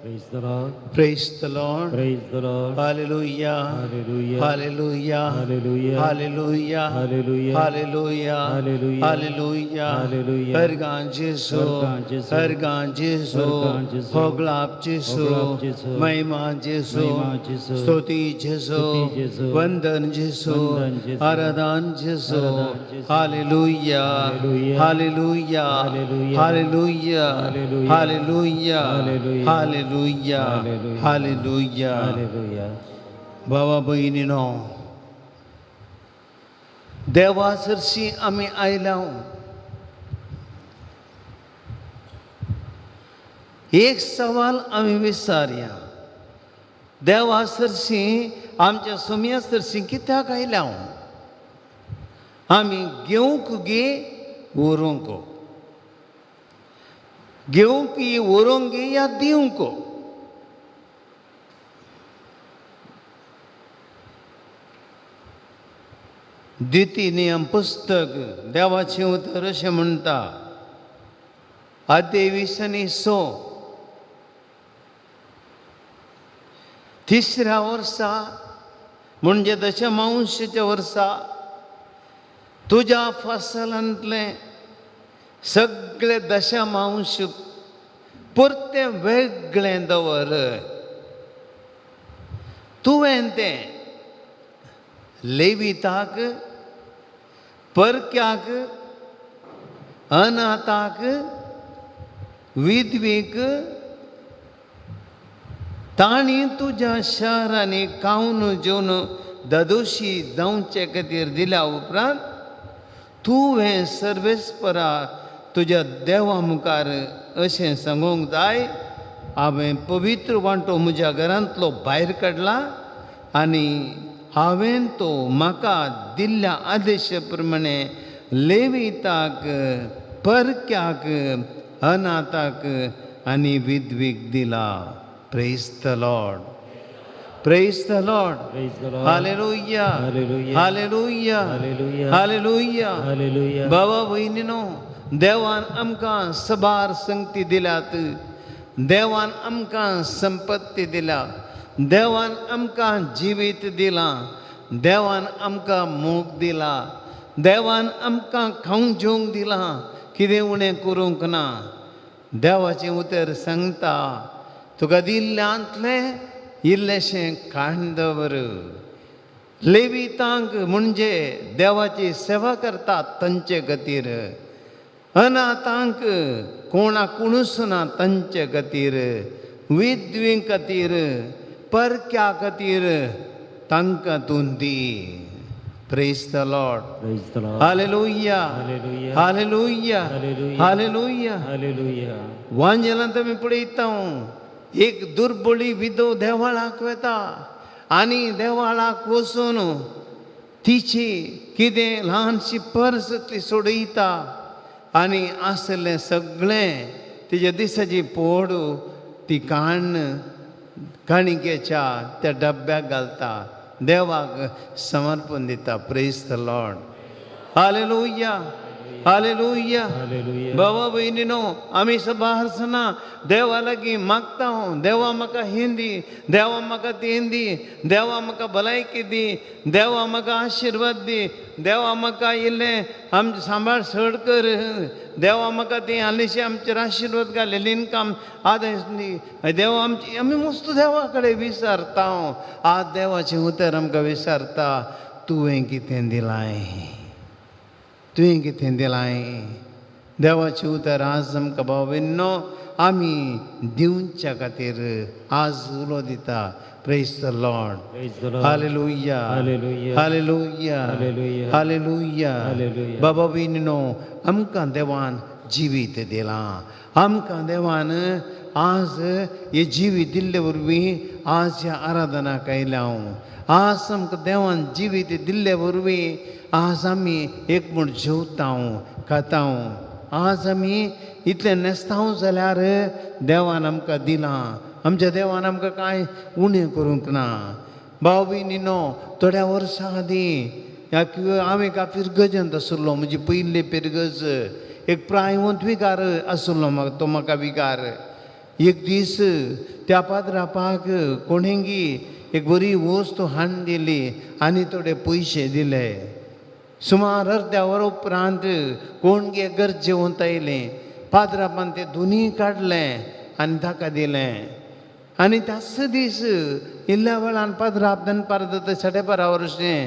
Praise the Lord. Praise the Lord. Praise the Lord. Hallelujah. Hallelujah. Hallelujah. Hallelujah. Hallelujah. Hallelujah. Hallelujah. Hallelujah. Hallelujah. Hallelujah. हरगां जेसू, हरगां जेसू, हरगां जेसू, हरगां जेसू, होगलाप जेसू, होगलाप जेसू, महिमा जेसू, महिमा जेसू, स्तुती जेसू, स्तुती जेसू, वंदन जेसू, वंदन जेसू, आराधन जेसू. आराधन जेसू. Hallelujah. Hallelujah. Hallelujah. Hallelujah. Hallelujah. Hallelujah. Hallelujah. Hallelujah. Hallelujah. Hallelujah. Hallelujah. Hallelujah. बाबा भयणीनो, देवा सरशी आमी आयल्या. एक सवाल आमी विचारया, देवा सरशी आमच्या सोम्या सरशी कित्याक आयल्या? आमी घेवंक गे व्हरूंक, घेवंक व्हरूंक गे या दिवंक? द्वितीय नियम पुस्तक देवाचें उतर अशें म्हणटा, अध्याय 20 आनी 6, तिसऱ्या वर्सा म्हणजे दशमांशाच्या वर्सा तुज्या फसलांतलें सगळे दशमांश परतें वेगळें दवर. तुवें तें लेविताक, परक्याक, अनाथाक, विधवेक, तांणी तुज्या शारांनी खावन जेवन ददोशी जावचे खातीर दिल्या उपरांत तुवें सर्वेस्परा तुज्या देवा मुखार अशें सांगूंक जाय, हांवें पवित्र वांटो म्हज्या घरांतलो भायर काडला आनी हांवें तो म्हाका दिल्ल्या आदेशा प्रमाणे लेविताक, परक्याक, अनाथाक आनी विधवीक दिला. Praise the Lord. Praise the Lord. Praise the Lord. Hallelujah. Hallelujah. Hallelujah. Hallelujah. Hallelujah. Hallelujah. बाबा भयणीनो, देवान आमकां सबार संगती दिल्यात, देवान आमकां संपत्ती दिल्या, देवान आमकां जिवीत दिलां, देवान आमकां मोग दिला, देवान आमकां खावंक जेवंक दिलां. कितें उणें करूंक ना. देवाचें उतर सांगता, तुका दिल्ल्यांतलें इल्लेशें काण दवर. लेवितांक म्हणजे देवाची सेवा करतात तांचे खातीर, अनाथांक, कोणाक कोणूच ना तांचे खातीर, विधवीं खातीर, परक्या खातीर तांकां तूं दी. Praise the Lord. Praise the Lord. Hallelujah. Hallelujah. Hallelujah. Hallelujah. Hallelujah. Hallelujah. वांजेलांत आमी पळयता, एक दुर्बळी विधव देवाळाक वता आनी देवाळाक वचून तिची कितें ल्हानशी पर्स ती सोडयता आनी आसलें सगळें तिच्या दिसाची पोड ती काण्ण काणिकेच्या त्या डब्याक घालता, देवाक समर्पण दिता. Praise the Lord. Hallelujah. Hallelujah. Hallelujah. बाबा भयणीनो, आमी सबार सना देवा लागीं मागता, देवा म्हाका हें दी, देवा म्हाका तें दी, देवा म्हाका भलायकी दी, देवा म्हाका आशिर्वाद दी, देवा म्हाका इल्लें आमचें सांबाळ चड कर, देवा म्हाका तें हालींशें आमचेर आशिर्वाद घालें इनकम आदेश दी, देवा आमची. आमी मस्त देवा कडेन विचारता. आज देवाचें उतर आमकां विचारता, तुवें कितें दिलाय? तुवें कितें दिलाय? देवाचें उतर आज आमकां भाव आमी दिवच्या खातीर आज उलो दिता. Praise the Lord. Praise the Lord. Hallelujah. Hallelujah. Hallelujah. Hallelujah. Hallelujah. Hallelujah. बाबा भयणीनो, आमकां देवान जिवीत दिलां. आमकां देवान आज हे जिवीत दिल्ले वरवीं आज ह्या आराधनाक आयल्या हांव. आज आमकां देवान जिवीत दिल्ले वरवीं आज आमी एक म्हूण जेवता, खाता. आज आमी इतलें न्हेसता जाल्यार देवान आमकां दिलां. आमच्या देवान आमकां कांय उणें करूंक ना. भाव भयणीनो, थोड्या वर्सां आदीं ह्या हांव एका फिरगजंत आशिल्लो. म्हजी पयली फिरगज, एक प्रायवंत विगार आशिल्लो म्हाका, तो म्हाका विगार. एक दीस त्या पाद्रापाक कोणेंगी एक बरी वस्तू हाडून दिली आनी थोडे पयशे दिले. सुमार अर्द्या वर उपरांत कोणगे गरजेवंत आयलें. पाद्रापान तें दोनूय काडलें आनी ताका दिलें. आनी त्याच दीस इल्ल्या वेळान पाद्राप दनपार जाता 12:30 वर्सां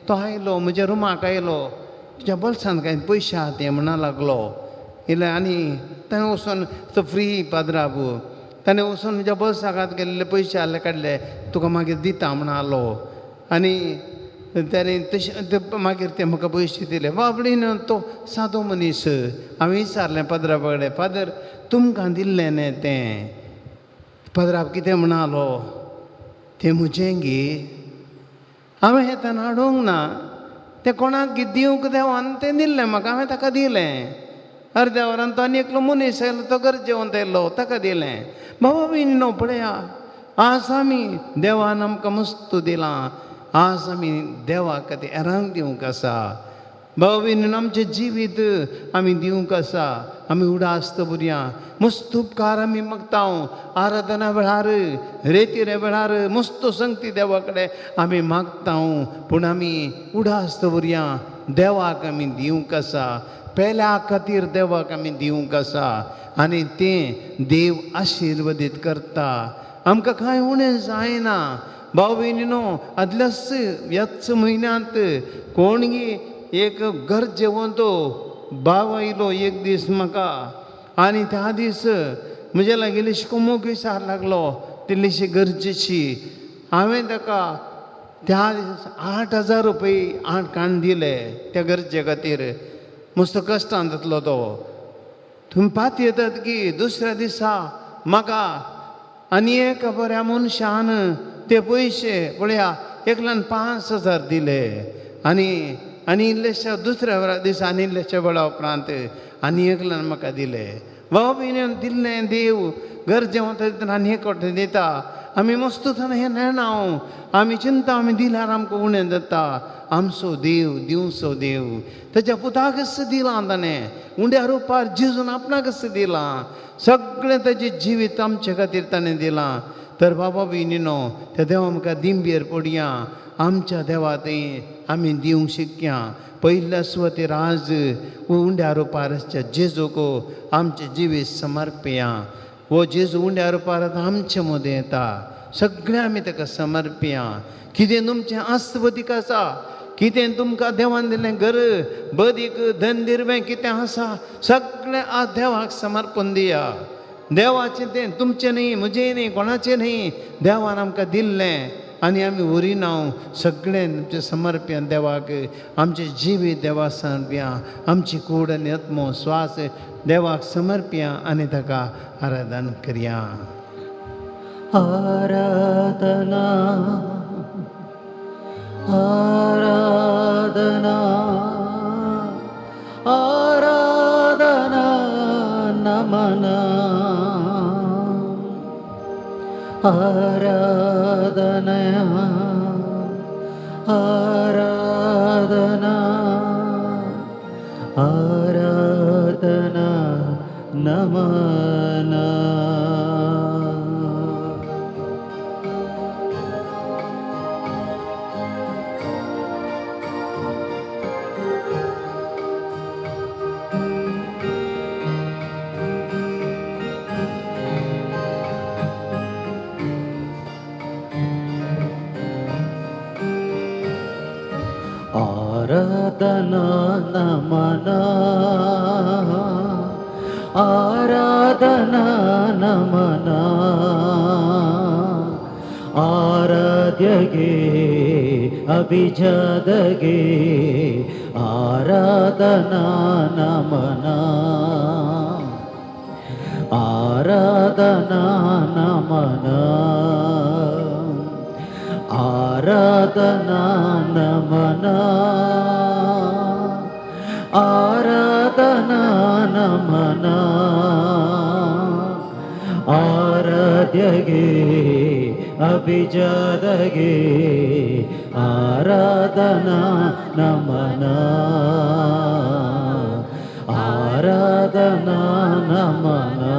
तो आयलो, म्हज्या रुमाक आयलो. तुज्या बोल्सान कांय पयशे आहा ते म्हणा लागलो. इल्लें आनी थंय वचून तो फ्री पाद्राप ताणें वचून म्हज्या बोल्साक हात गेल्ले पयशे आहले काडले, तुका मागीर दिता म्हणालो. आनी ताणें तशें मागीर ते म्हाका पयशे दिले. बाबडीन तो सादो मनीस. हांवें विचारलें पाद्रापा कडेन, फादर तुमकां दिल्लें न्ही तें? पाद्राप कितें म्हणालो, तें म्हजें गे, हांवें हें हाडूंक ना, तें कोणाक दिवंक देवान तें दिल्लें म्हाका, हांवें ताका दिलें. अर्द्या वरान तो आनी एकलो मनीस आयलो, तो गरजेवंत आयलो, ताका दिलें. बाबा भयणीनो पळया, आज आमी देवान आमकां मस्तू दिलां, आज आमी देवा खातीर एरांक दिवंक आसा. बाबा भयणीनो आमचें जिवीत आमी दिवंक आसा. आमी उडास्त भुरग्यां मस्त उपकार आमी मागता. आराधना वेळार, रेतिरे वेळार मस्त संगती देवा कडेन आमी मागता. पूण आमी उडास्त भुरग्यां देवाक आमी दिवंक आसा. पेल्या खातीर देवाक आमी दिवंक आसा आनी तें देव आशिर्वदीत करता. आमकां कांय उणें जायना. भाव भयणीनो आदल्याच ह्याच म्हयन्यांत कोणगी एक गरजेवंत भाव आयलो एक दीस म्हाका. आनी त्या दीस म्हज्या लागीं इल्लीशी कुमूक विचार लागलो, तिल्लीशी गरजेची. हांवें ताका त्या दीस 8,000 रुपये 8 काण दिले त्या गरजे खातीर. मस्त कश्टान जातलो तो. तुमी पात येतात की दुसऱ्या दिसा म्हाका आनी एक बऱ्या मनशान ते पयशे पळया एकल्यान 5,000 दिले. आनी आनी इल्लेशा दुसऱ्या दिसा आनी इल्लेशा वेळा उपरांत आनी एकल्यान म्हाका दिले. बाबा भयणीन दिल्लें देव गरजेवंत दितना आनी एक वाटेन दिता. आमी मस्त थंय हें नेणा, आमी चिंता आमी दिल्यार आमकां उणें जाता. आमचो देव दिवचो देव ताच्या पुताकच दिलां ताणें, उंड्या रुपार जेजून आपणाकच दिलां, सगळें ताजें जिवीत आमचे खातीर ताणें दिलां. तर बाबा भयणीनो त्या देवा आमकां दिंबेर पडया, आमच्या देवा थंय आमी दिवंक शिकया. पयल्या सुवातेर आज उंड्या रुपार आसच्या जेजूक आमचें जिवीत समर्पया. हो जेजू उंड्या रुपार आतां आमचे मदें येता, सगळें आमी ताका समर्पया. कितें तुमचें आस्वतीक आसा, कितें तुमकां देवान दिलें घर बदीक धन दिरवें कितें आसा, सगळें आज देवाक समर्पण दिया. देवाचें तें तुमचें न्ही, म्हजें न्ही, कोणाचें न्ही, देवान आमकां दिल्लें आनी आमी व्हरिना. सगळें आमचें समर्पया देवाक, आमचें जिवीत देवाक समर्पया, आमची कूड आनी आत्मो स्वास देवाक समर्पया आनी ताका आराधन करया. आराधना आराधना आराधना नमना आराधना आराधना आराधना नमना. आराधना नमना आराधना नमना आराध्यगे अभिजादगे आराधना नमना आराधना नमना आराधना नमना आराधना नमना आराध्यगे अभिजादगे आराधना नमना आराधना नमना.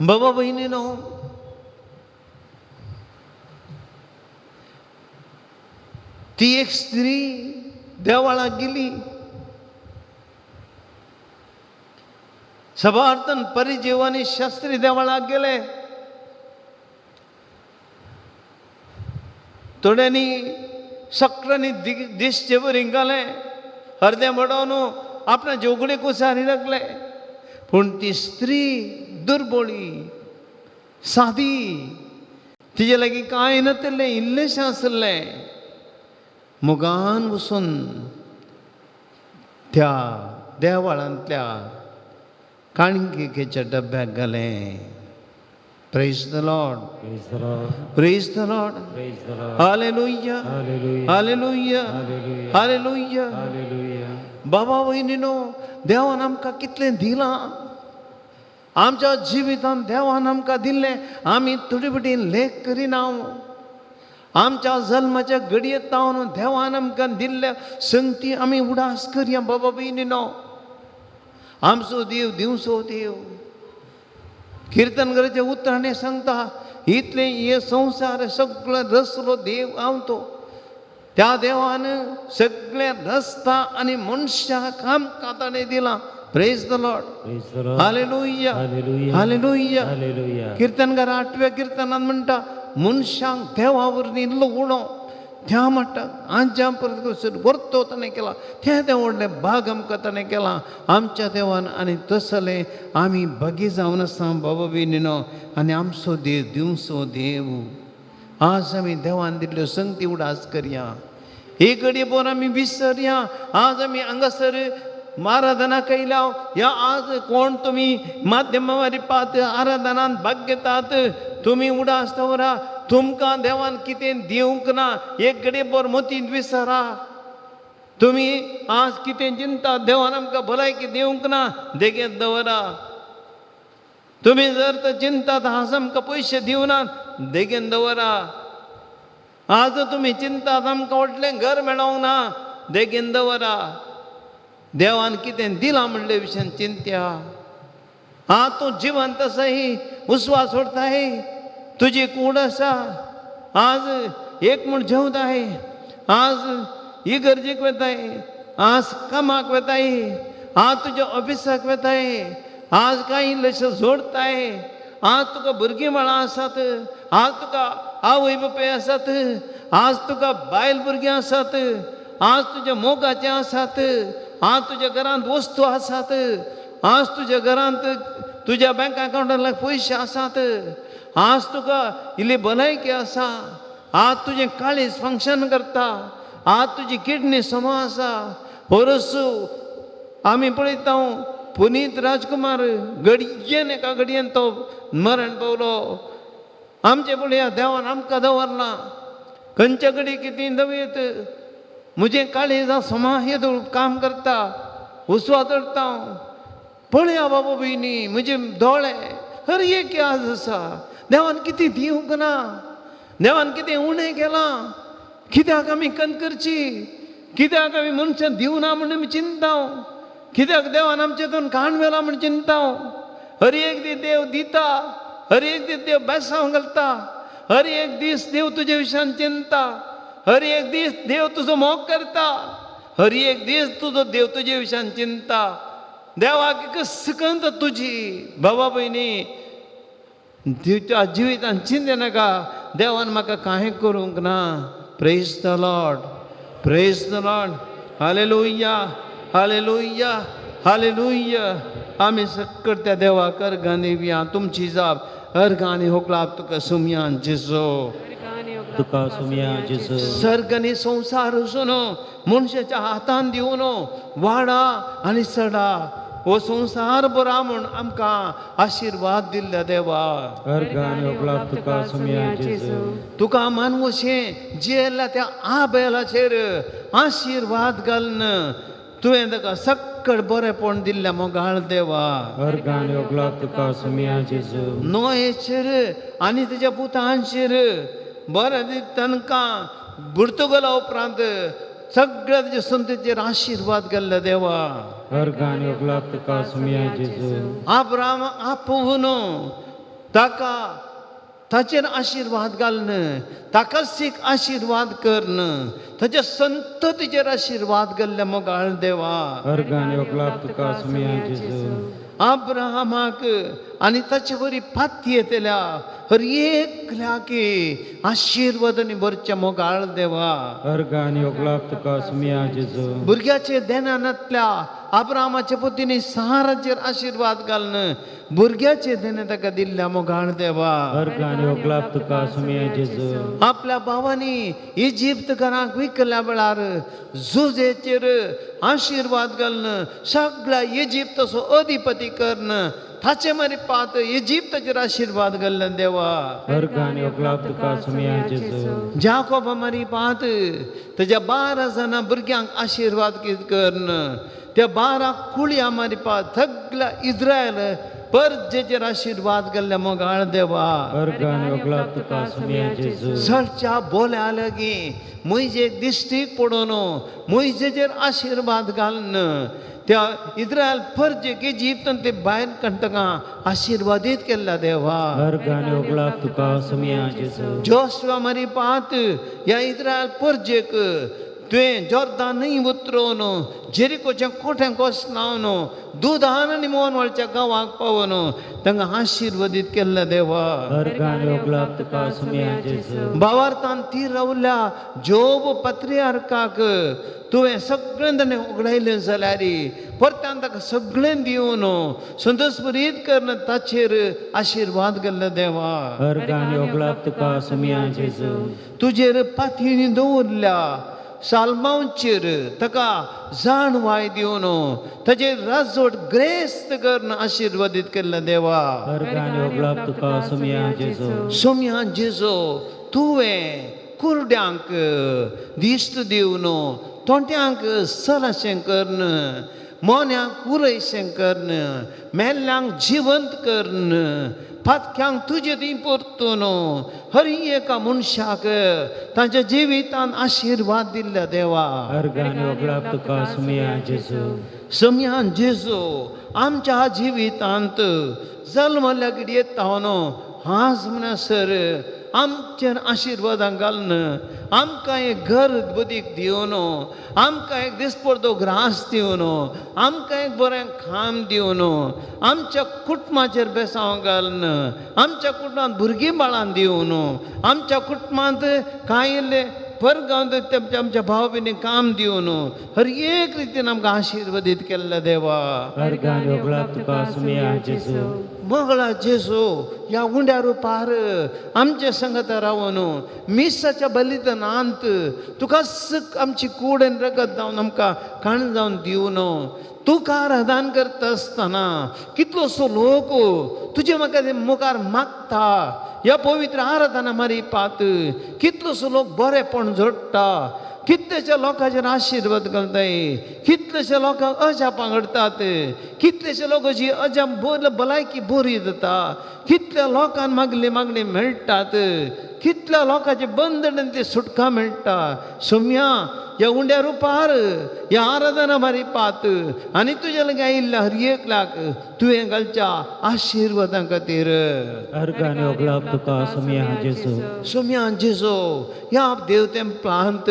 बाबा भयणीनो, ती एक स्त्री देवळाक गेली. सभार्थन परिजीव आनी शास्त्री देवळाक गेले. थोड्यांनी सगळ्यांनी दिसचे बरी घालें, अर्दें बडोवन आपणा जोगडे कुसारी लागले. पूण ती स्त्री दुर्बोळी, सादी, तिजे लागीं कांय नातिल्लें, इल्लेशें आसलें. मोगान वचून त्या देवळांतल्या काणकेच्या डब्याक घालें. Praise the Lord. Praise the Lord. Praise the Lord. Praise the Lord. Hallelujah. Hallelujah. Hallelujah. Hallelujah. Hallelujah. Hallelujah. बाबा वयनीनो, देवान आमकां कितलें दिलां आमच्या जिवितांत. देवान आमकां दिल्लें आमी थोडे फावटी लेख करिना. आमच्या जल्माच्या घडयेत जावन देवान आमकां दिल्ल्या संगती आमी उडास करया. बाबा भयणीनो, आमचो देव दिवचो देव. किर्तन कराच्या उतरांनी सांगता, इतलें हे संवसार सगळो रसलो देव हांव तो. त्या देवान सगळे रस्ता आनी मनशाक आमकां ताणें दिलां. Praise the Lord. Praise the Lord. Hallelujah. Hallelujah. Hallelujah. Hallelujah. किर्तनकार आठव्या किर्तनात म्हणटा, मनशांक देवा वरवीं इल्लो उणो त्या म्हणटा आमच्या परत वर्तो ताणें केला, त्या तें व्हडलें भाग आमकां ताणें केलां आमच्या देवान. आनी तसलें आमी भगी जावन आसा बाबा भयणीनो. आनी आमचो देव दिवचो देव. आज आमी देवान दिल्ल्यो संगती उडास करया. एक घडये भर आमी विसरया. आज आमी हांगासर आराधना केल्या, ह्या आज कोण तुमी माध्यमा पात आराधनान भाग घेतात, तुमी उडास दवरा. तुमकां देवान कितें दिवंक ना एक घडये भर मतींत विसरा. तुमी आज कितें चिंता, देवान आमकां भलायकी दिवंक ना, देगेत दवरा. तुमी जर तर चिंतात आज आमकां पयशे दिवनात, देगेन दवरा. आज तुमी चिंतात आमकां व्हडलें घर मेळोंक ना, देगेन दवरा. देवान कितें दिलां म्हणले विशयान चिंत्या. आं, तूं जिवंत आसाय, उस्वास सोडताय, तुजी कूड आसा. आज एक म्हूण जेवताय, आज इगर्जेक वेताय, आज कामाक वेताय, आज तुज्या ऑफिसाक वेताय, आज कांय इल्लेशें जोडताय. आज तुका भुरगीं बाळां आसात, आज तुका आवय बापूय आसात, आज तुका बायल भुरगीं आसात, आज तुज्या मोगाचें आसात, आज तुज्या घरांत वस्तू आसात, आज तुज्या घरांत तुज्या बँक अकावंटांत पयशे आसात, आज तुका इल्ली भलायकी आसा, आज तुजें काळीज फंक्शन करता, आज तुजी किडनी समा आसा. परस आमी पळयता पुनीत राजकुमार घडयेन एका घडयेन तो मरण पावलो. आमचे पळया देवान आमकां दवरलां. खंयच्या घडी कितें दवयत म्हजें काळीज समा हे काम करता, उस्वा चडटा हांव. पळया बाबा भयणी, म्हजे दोळे हर एक आज आसा. देवान कितें दिवंक ना, देवान कितें उणें केलां, कित्याक आमी कन करची, कित्याक आमी मनशां दिवना म्हूण आमी चिंता, कित्याक देवान आमचे काण व्हेला म्हूण चिंता. हर एक दीस देव दिता, हर एक दीस देव बेसांव घालता, हर एक दीस देव तुजे विशयान चिंता, हर एक दीस देव तुजो मोग करता, हर एक दीस तुजो देव तुजे विशयान चिंता. देवाक सकंत तुजी बाबा भयणी जिवितान चिंते नाका. देवान म्हाका कांय करूंक ना. Praise the Lord. Praise the Lord. Hallelujah. Hallelujah. Hallelujah. आमी सक्कड त्या देवाक अर्गां दिवया. तुमची जाप अर्गां आनी होकलाप तुका सुमयान जेजो. तुका सुमया जेजू. सर्ग आनी संवसार आसून मनशाच्या हातान दिवन वाडा आनी सडा हो संवसार बरा म्हूण आमकां आशिर्वाद दिल्ल्या देवा. अर्गां आनी होकलाप तुका सुमया जेजू. तुका मानवशें जियेल्ल्या त्या आबेलाचेर आशिर्वाद घालून तुवें ताका सक्कड बरेपण दिल्ल्या मोगाळ देवा. अर्गां आनी होकलाप तुका सुमया जेजू. नोयेचेर आनी तेज्या पुतांचेर बरें तांकां पुर्तुगला उपरांत सगळ्या तेज्या संतेचेर आशिर्वाद केल्ल्या देवा. अर्गां आनी होकलाप तुका सुमया जेजू. आब्राम आपोवन ताका ताचेर आशिर्वाद घालून ताकाच एक आशिर्वाद करन ताच्या संततीचेर आशिर्वाद घाल्ल्या मोगाळ देवा. अर्गान योगलाब तुका सुमया जेजू. अब्राहमाक आनी ताचे वरी पाती येतल्या हर एकल्याक आशिर्वादांनी भरच्या मोगाळ देवा. अर्गान योगलाब तुका सुमया जेजू. भुरग्याचे देनांतल्या अब्राहमाच्या पुतीनी सहाराचेर आशिर्वाद घालून भुरग्याचे देणे ताका दिल्ल्या मोगाळ देवा. अर्गान योगलाब तुका सुमया जेजू. आपल्या भावांनी इजिप्त घराक विकल्या वेळार जुजेचेर आशिर्वाद घालून सगळ्या इजिप्ताचो अधिपती करन ताचे मारी पात इजिप्ताचेर आशिर्वाद घाल्ल्या देवा. अर्गान योगलाब तुका सुमया जेजू. जाकोबा मारी पात ताज्या 12 जाणां भुरग्यांक आशिर्वाद कितें करन त्या 12 कुळयां मारी पात सगळ्या इस्रायल परजेचेर आशिर्वाद घाल्ल्या मोगाळ देवा. अर्गान योगलाब तुका सुमया जेजू. सळच्या बोल्या लागीं म्हजे दिश्टीक पडून म्हजेचेर आशिर्वाद घालून त्या इस्रायल परजेक इजिप्तान ते भायर काडटका आशिर्वादीत केल्ल्या देवा. अर्गान योगलाब तुका सुमया जेजू. जोशुआ मारी पात ह्या इस्रायल परजेक तुवें जोर्दान न्हंय उतरोवन जेरिकोच्या कोठ्यांक वचलावन दुदान आनी मोहन वळच्या गांवाक पावोन तांकां आशिर्वादीत केल्ल्या देवा. अर्गान योगलाब तुका सुमया जेजू. भावार्थान ती रावल्या जोब पत्रियार्काक तुवें सगळें ताणें उगडायलें जाल्यार परत्यान ताका सगळें दिवन संतोषभरीत करून ताचेर आशिर्वाद केल्लो देवा. अर्गान योगलाब तुका सुमया जेजू. तुजेर पातयेनी दवरल्या साल्मांचेर ताका जाणवाय दिवन ताचेर राजवट ग्रेस्त करून आशिर्वादीत केल्लो देवा. अर्गान योगलाब तुका सुमया जेजू. सोम्या जेजू तुवें कुरड्यांक दिश्ट दिवन तोंट्यांक सलाशें करन मोन्यांक उलयशें करन मेल्ल्यांक जिवंत करन पातक्यांक तुजे थंय परतून हर एका मनशाक तांच्या जिवितान आशिर्वाद दिल्ल्या देवा. अर्गान योगलाब तुका सुमया जेजू. सम्यान जेजू आमच्या जिवितांत जल्मल्या घडयेत न्हू आज म्हणसर आमचेर आशिर्वादां घालून आमकां एक घर बुदीक दिवन आमकां एक दिसपडतो ग्रास दिवन आमकां एक बरें खाम दिवन आमच्या कुटुंबाचेर बेसांव घालून आमच्या कुटुंबांत भुरगीं बाळां दिवन आमच्या कुटुंबांत कांय इल्लें परगांव आमच्या भाव भयणीक काम दिवन हर एक रितीन आमकां आशिर्वादीत केल्ल्या देवा. अर्गान योगलाब तुका सुमया जेजू. मंगळा जेजू ह्या उंड्या रुपार आमचे संगता रावन मिसाच्या बलिदानांत तुका आमची कूड आनी रगत जावन आमकां खाण जावन दिवन तुका आराधन करता आसतना कितलोसो लोक तुजे म्हाका मुखार मागता ह्या पवित्र आराधना मारी पात कितलोसो लोक बरेपण जोडटा कितलेशा लोकांचेर आशिर्वाद घालताय कितलेशा लोकांक अजापां घडटात कितलेशे लोक अशी अजाप भलायकी बरी जाता कितल्या लोकांक मागली मागणी मेळटात कितल्या लोकांचे बंधन ते सुटका मेळटा. सोम्या ह्या उंड्या रुपार ह्या आराधना मारी पात आनी तुज्या लागीं आयिल्ल्या हर एक लाख तुवें घालच्या आशिर्वादां खातीर. अर्गान योगलाब तुका सुमया जेजू. सोम्या जेजू ह्या देव तेंपलांत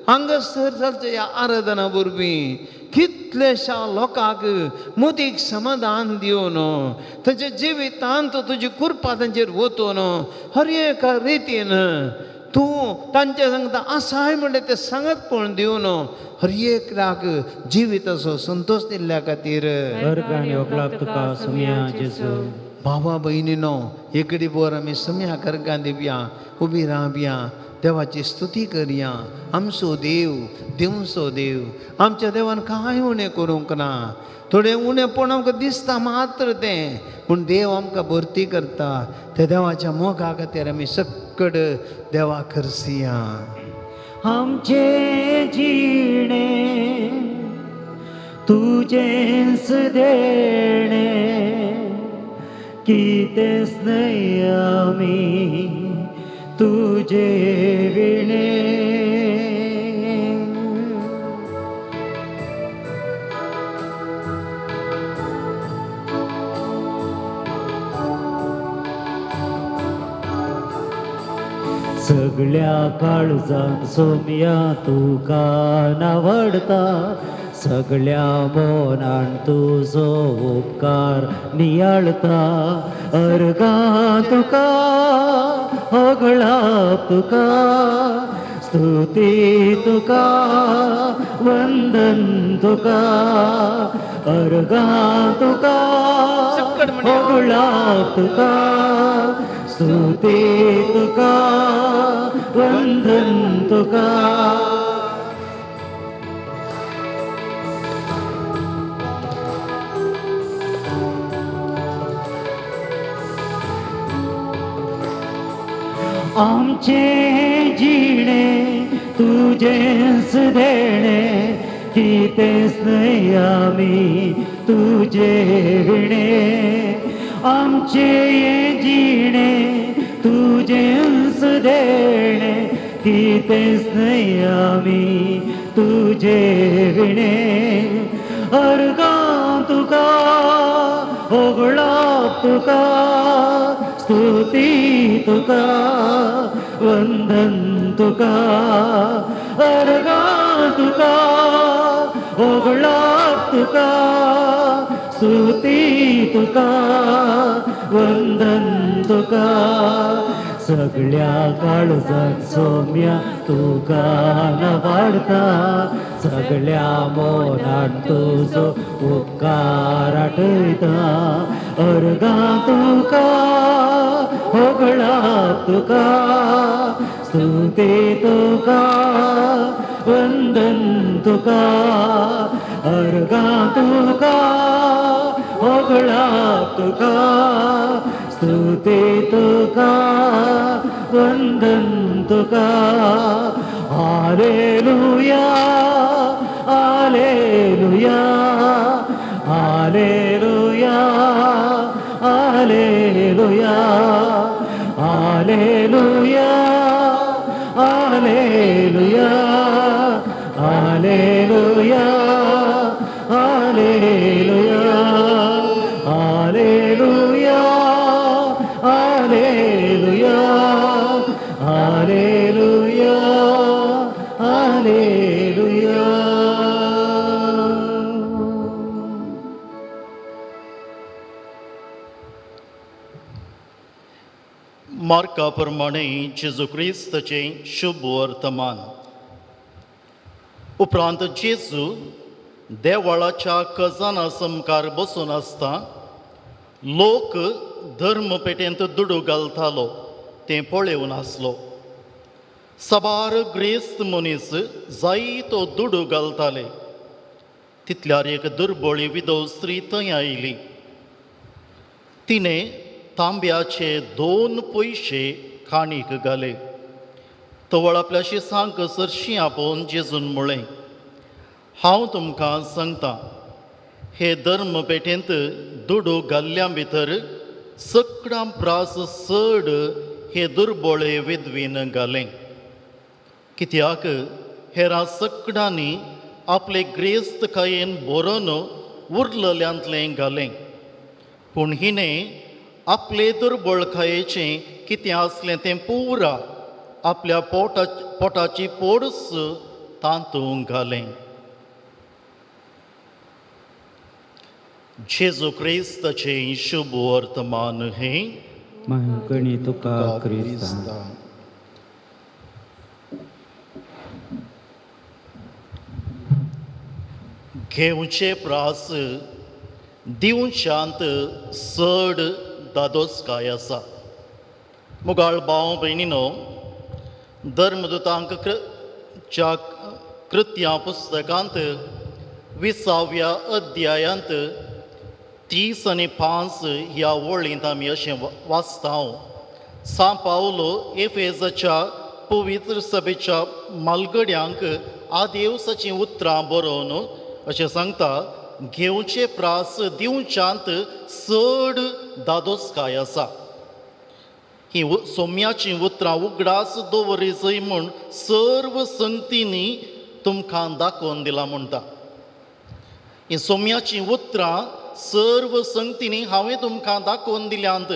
हांगासर जालच्या ह्या आराधना वरवीं कितलेशा लोकांक मुदीक समाधान दिवन तांच्या जिवितांत तुजी कृपा तांचेर वतून हर एका रितीन तूं तांचे सांगता आसाय म्हणलें तें सांगत पळोवन दिवन हर एक लाख जिविताचो संतोश दिल्ल्या खातीर. अर्गान योगलाब तुका सुमया जेजू. भावा भयणीनो एकडे बोर आमी सम्या कर्गां दिवया उबी रावया देवाची स्तुती करया. आमचो देव दिवचो देव आमच्या देवान कांय उणें करूंक ना. थोडें उणेंपण आमकां दिसता मात्र तें पूण देव आमकां भरती करता. त्या देवाच्या मोगा खातीर आमी सक्कड देवा खर्सिया. आमचे जिणे तुजेंच देणे कितेंच न्हय आमी तुजे विणे. सगळ्या काळजान सोम्या तुका नावडता, सगळ्या मनान तुजो उपकार नियाळता. अर्गां तुका होगळाप तुका, स्तुती तुका वंदन तुका. अर्गां तुका होगळाप तुका, स्तुती तुका वंदन तुका. आमचे जिणे तुजेच देणे, कितेंच न्हय आमी तुजे विणे. आमचे जिणे तुजेच देणे, कितेंच न्हय आमी तुजे विणे. अर्गां तुका होगळाप तुका, स्तुती तुका वंदन तुका. अर्गां तुका होगळाप तुका, स्तुती तुका वंदन तुका. सगळ्या काळजान सोम्या तुका नवाडता, सगळ्या मनान तुजो उपकार आठयता. अर्गां तुका होगळाप तुका, स्तुती तुका वंदन तुका. अर्गां तुका होगळाप तुका, स्तुती तुका वंदन तुका. Hallelujah hallelujah hallelujah hallelujah hallelujah hallelujah hallelujah hallelujah hallelujah hallelujah hallelujah hallelujah. मार्का प्रमाणे जेजू क्रिस्ताचें शुभ वर्तमान. उपरांत जेजू देवळाच्या खजाना समकार बसून आसता लोक धर्मपेटेंत दुडू घालतालो तें पळोवन आसलो. साबार ग्रेस्त मनीस जायतो दुडू घालताले. तितल्यार एक दुर्बळी विधव स्त्री थंय आयली. तिणें तांब्याचे 2 पयशे खाणीक घाले. तवळ आपल्या शिसांक सरशीं आपोवन जेजून म्हळें, हांव तुमकां सांगता, हे धर्मपेटेंत दुडू घाल्ल्या भितर सगळ्यां प्रास चड हे दुर्बळे विधवीन घालें. कित्याक हेरां सगळ्यांनी आपले ग्रेस्तकायेन बरोवन उरलेल्यांतलें घालें, पूण हिणें आपले दुर्बळकायेचें कितें आसलें तें पुरा आपल्या पोटाची पोडस तातूंत घालें. जेजू क्रिस्ताचें शुभ वर्तमान हें. मागणी तुका क्रिस्ता. घेवचे प्रास दिवच्यांत चड दादोसकाय आसा. मुगाळ भाव भयणीनो, धर्मदुतांक च्या कृत्या पुस्तकांत 20व्या अध्यायांत 30 आनी 5 ह्या वळींत आमी अशें वाचता. सां पावलो एफेजाच्या पवित्र सभेच्या मालगड्यांक आदेवसाचीं उतरां बरोवन अशें सांगता, घेवचे प्रास दिवच्यांत चड दादोसकाय आसा. ही सोम्याचीं उतरां उगडास दवरिजय म्हूण सर्व संगतींनी तुमकां दाखोवन दिलां म्हणटा. ही सोम्याचीं उतरां सर्व संगतींनी हांवें तुमकां दाखोवन दिल्यांत.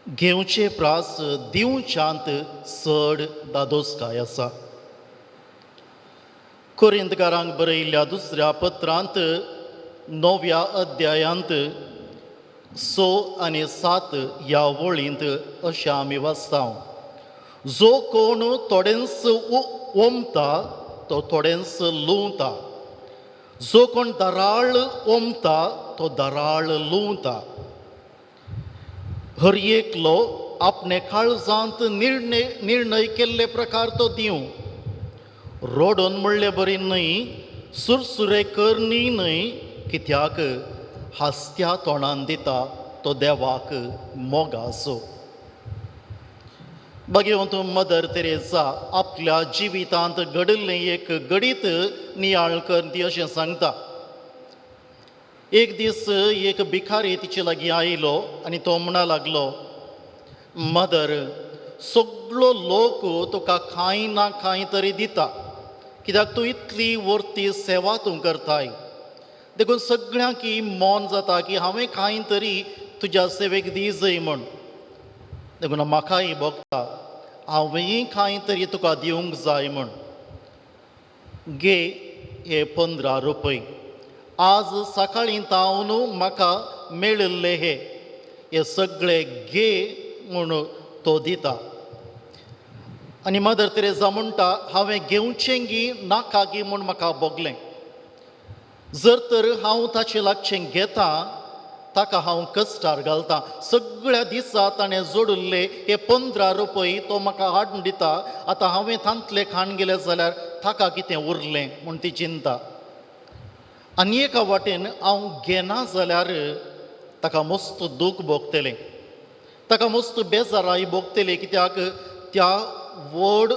घेवचे प्रास दिवच्यांत चड दादोसकाय आसा. कोरिंतकारांक बरयल्ल्या दुसऱ्या पत्रांत 9व्या अध्यायांत 6 आनी 7 ह्या वळींत अशें आमी वाचता, जो कोण थोडेंच ओमता तो थोडेंच लुंवता, जो कोण दराळ ओमता तो दराळ लुंवता. हर एकलो आपणे काळजांत निर्णय केल्ले प्रकार तो दिवं, रोडोन म्हणले बरी न्हय, सुरसुरे करणी न्हय, कित्याक हासत्या तोंडान दिता तो देवाक मोगासो. भगवंत मदर तेरेजा आपल्या जिवितांत घडिल्लें एक घडीत नियाळ कर ती अशें सांगता. एक दीस एक भिखारी तिचे लागीं आयलो आनी तो म्हणा लागलो, मदर, सगळो लोक तुका कांय ना कांय तरी दिता, कित्याक तूं इतली वर्ती सेवा तूं करताय, देखून सगळ्यांक मन जाता की हांवें कांय तरी तुज्या सेवेक दी जाय म्हूण, देखून म्हाकाय भोगता हांवेंय कांय तरी तुका दिवंक जाय म्हूण. घे हे 15 रुपये, आज सकाळीं तावन म्हाका मेळिल्ले हे, हे सगळे घे म्हूण तो दिता. आनी मदर तेरेजा म्हणटा, हांवें घेवचें गी नाका गी म्हूण म्हाका भोगलें, जर तर हांव ताचे लागचें घेता ताका हांव कश्टार घालता, सगळ्या दिसा ताणें जोडिल्ले हे 15 रुपये तो म्हाका हाडून दिता, आतां हांवें तांतले खाण गेलें जाल्यार ताका कितें उरलें म्हूण ती चिंता. आनी एका वाटेन हांव घेना जाल्यार ताका मस्त दूख भोगतलें, ताका मस्त बेजाराय भोगतलें, कित्याक त्या व्हड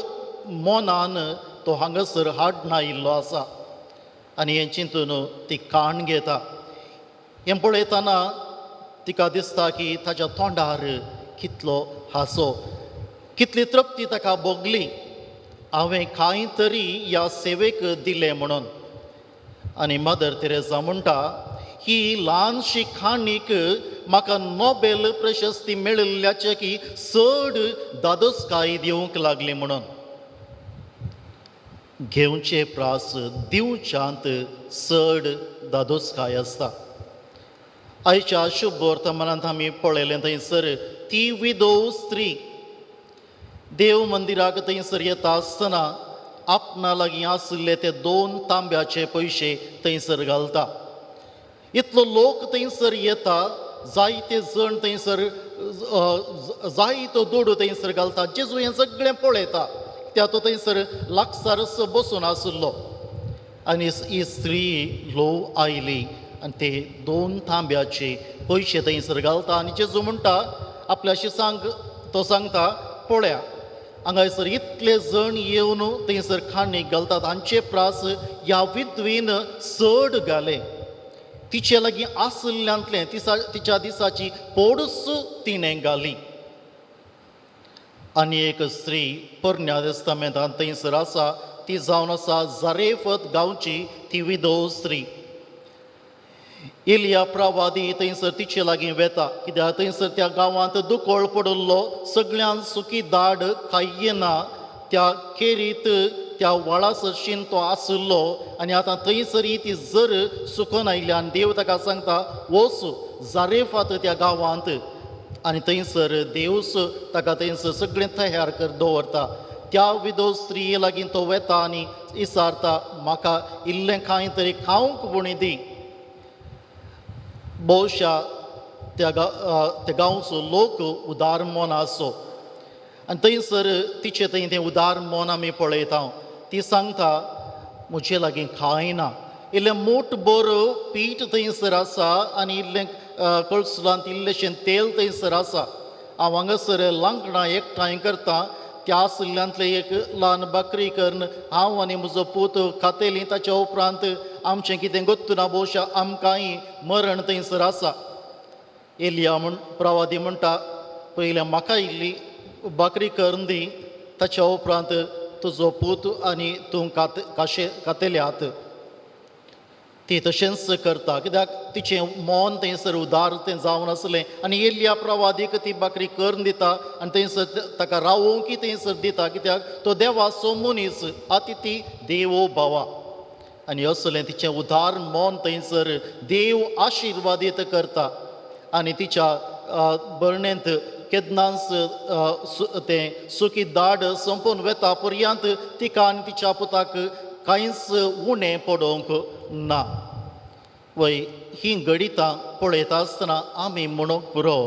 मनान तो हांगासर हाडून आयिल्लो आसा. आनी हें चिंतून ती काण घेता. हें पळयतना तिका दिसता की ताच्या तोंडार कितलो हांसो, कितली तृप्ती ताका भोगली, हांवें कांय तरी ह्या सेवेक दिलें म्हणून. आनी मदर तेरेजा म्हणटा, ही ल्हानशी खाणीक म्हाका नोबेल प्रशस्ती मेळिल्ल्याचें की चड दादोसकाय दिवंक लागली म्हणून. घेवचे प्रास दिवच्यांत चड दादोसकाय आसता. आयच्या शुभ वर्तमानांत आमी पळयलें थंयसर ती विधव स्त्री देव मंदिराक थंयसर येता आसतना आपणा लागीं आशिल्ले ते 2 तांब्याचे पयशे थंयसर घालता. इतलो लोक थंयसर येता, जायते जण थंयसर जायतो दुडू थंयसर घालता. जेजू हें सगळें पळयता, त्या तो थंयसर लागसारच बसून आशिल्लो. आनी ही स्त्री ल्हव आयली आनी ते 2 तांब्याचे पयशे थंयसर घालता. आनी जेजू म्हणटा आपल्याशी सांग, तो सांगता, पळया हांगासर इतले जण येवन थंयसर खाणीक घालतात, हांचे प्रास ह्या विधवेन चड घाले, तिचे लागीं आशिल्ल्यांतलें तिच्या दिसाची पोडूच तिणें घाली. आनी एक स्त्री पोरण्या देस्तामेंतांत थंयसर आसा, ती जावन आसा जारेफत गांवची ती विधव स्त्री. एलिया प्रवादी थंयसर तिचे लागीं वेता, कित्याक थंयसर त्या गांवांत दुकळ पडिल्लो, सगळ्यांत सुकी दाड खायना, त्या केरीत त्या व्हाळा सरशीन तो आशिल्लो. आनी आतां थंयसर ती जर सुकून आयली आनी देव ताका सांगता, वच जारेफात त्या गांवांत. आनी थंयसर देवस ताका थंयसर सगळें तयार कर दवरता. त्या विधव स्त्रिये लागीं तो वेता आनी विचारता, म्हाका इल्लें कांय तरी खावंक पुणी दी. भोवशा त्या गांवचो लोक उदार मन आसो आनी थंयसर तिचे थंय तें उदार मन आमी पळयता. ती सांगता, म्हजे लागीं कांय ना, इल्लें मोठ बरो पीठ थंयसर आसा आनी इल्लें कळसुलांत इल्लेशें तेल थंयसर आसा, हांव हांगासर लांकडां एकठांय करता, त्या आशिल्ल्यांतलें एक ल्हान भाकरी करून हांव आनी म्हजो पूत खातेली, ताच्या उपरांत आमचें कितें गोत्तुना, भोवशा आमकांय मरण थंयसर आसा. एलिया म्हण प्रवादी म्हणटा, पयलें म्हाका इल्ली भाकरी करून दी, ताच्या उपरांत तुजो पूत आनी तूं खातेले आत. ती तशेंच करता कित्याक तिचें मन थंयसर उदार तें जावन आसलें आनी येयल्ल्या प्रवादीक ती भाकरी करून दिता आनी थंयसर ताका रावोवंक थंयसर दिता कित्याक तो देवाचो मनीस अतिथी देवो भावा. आनी असलें तिचें उदार मन थंयसर देव आशिर्वादीत करता आनी तिच्या बरणेंत केन्नाच तें सुकी दाड संपून वेता पर्यंत तिका आनी तिच्या पुताक कांयच उणें पडोवंक ना. वय हीं गणितां पळयता आसतना आमी म्हणूंक पुरो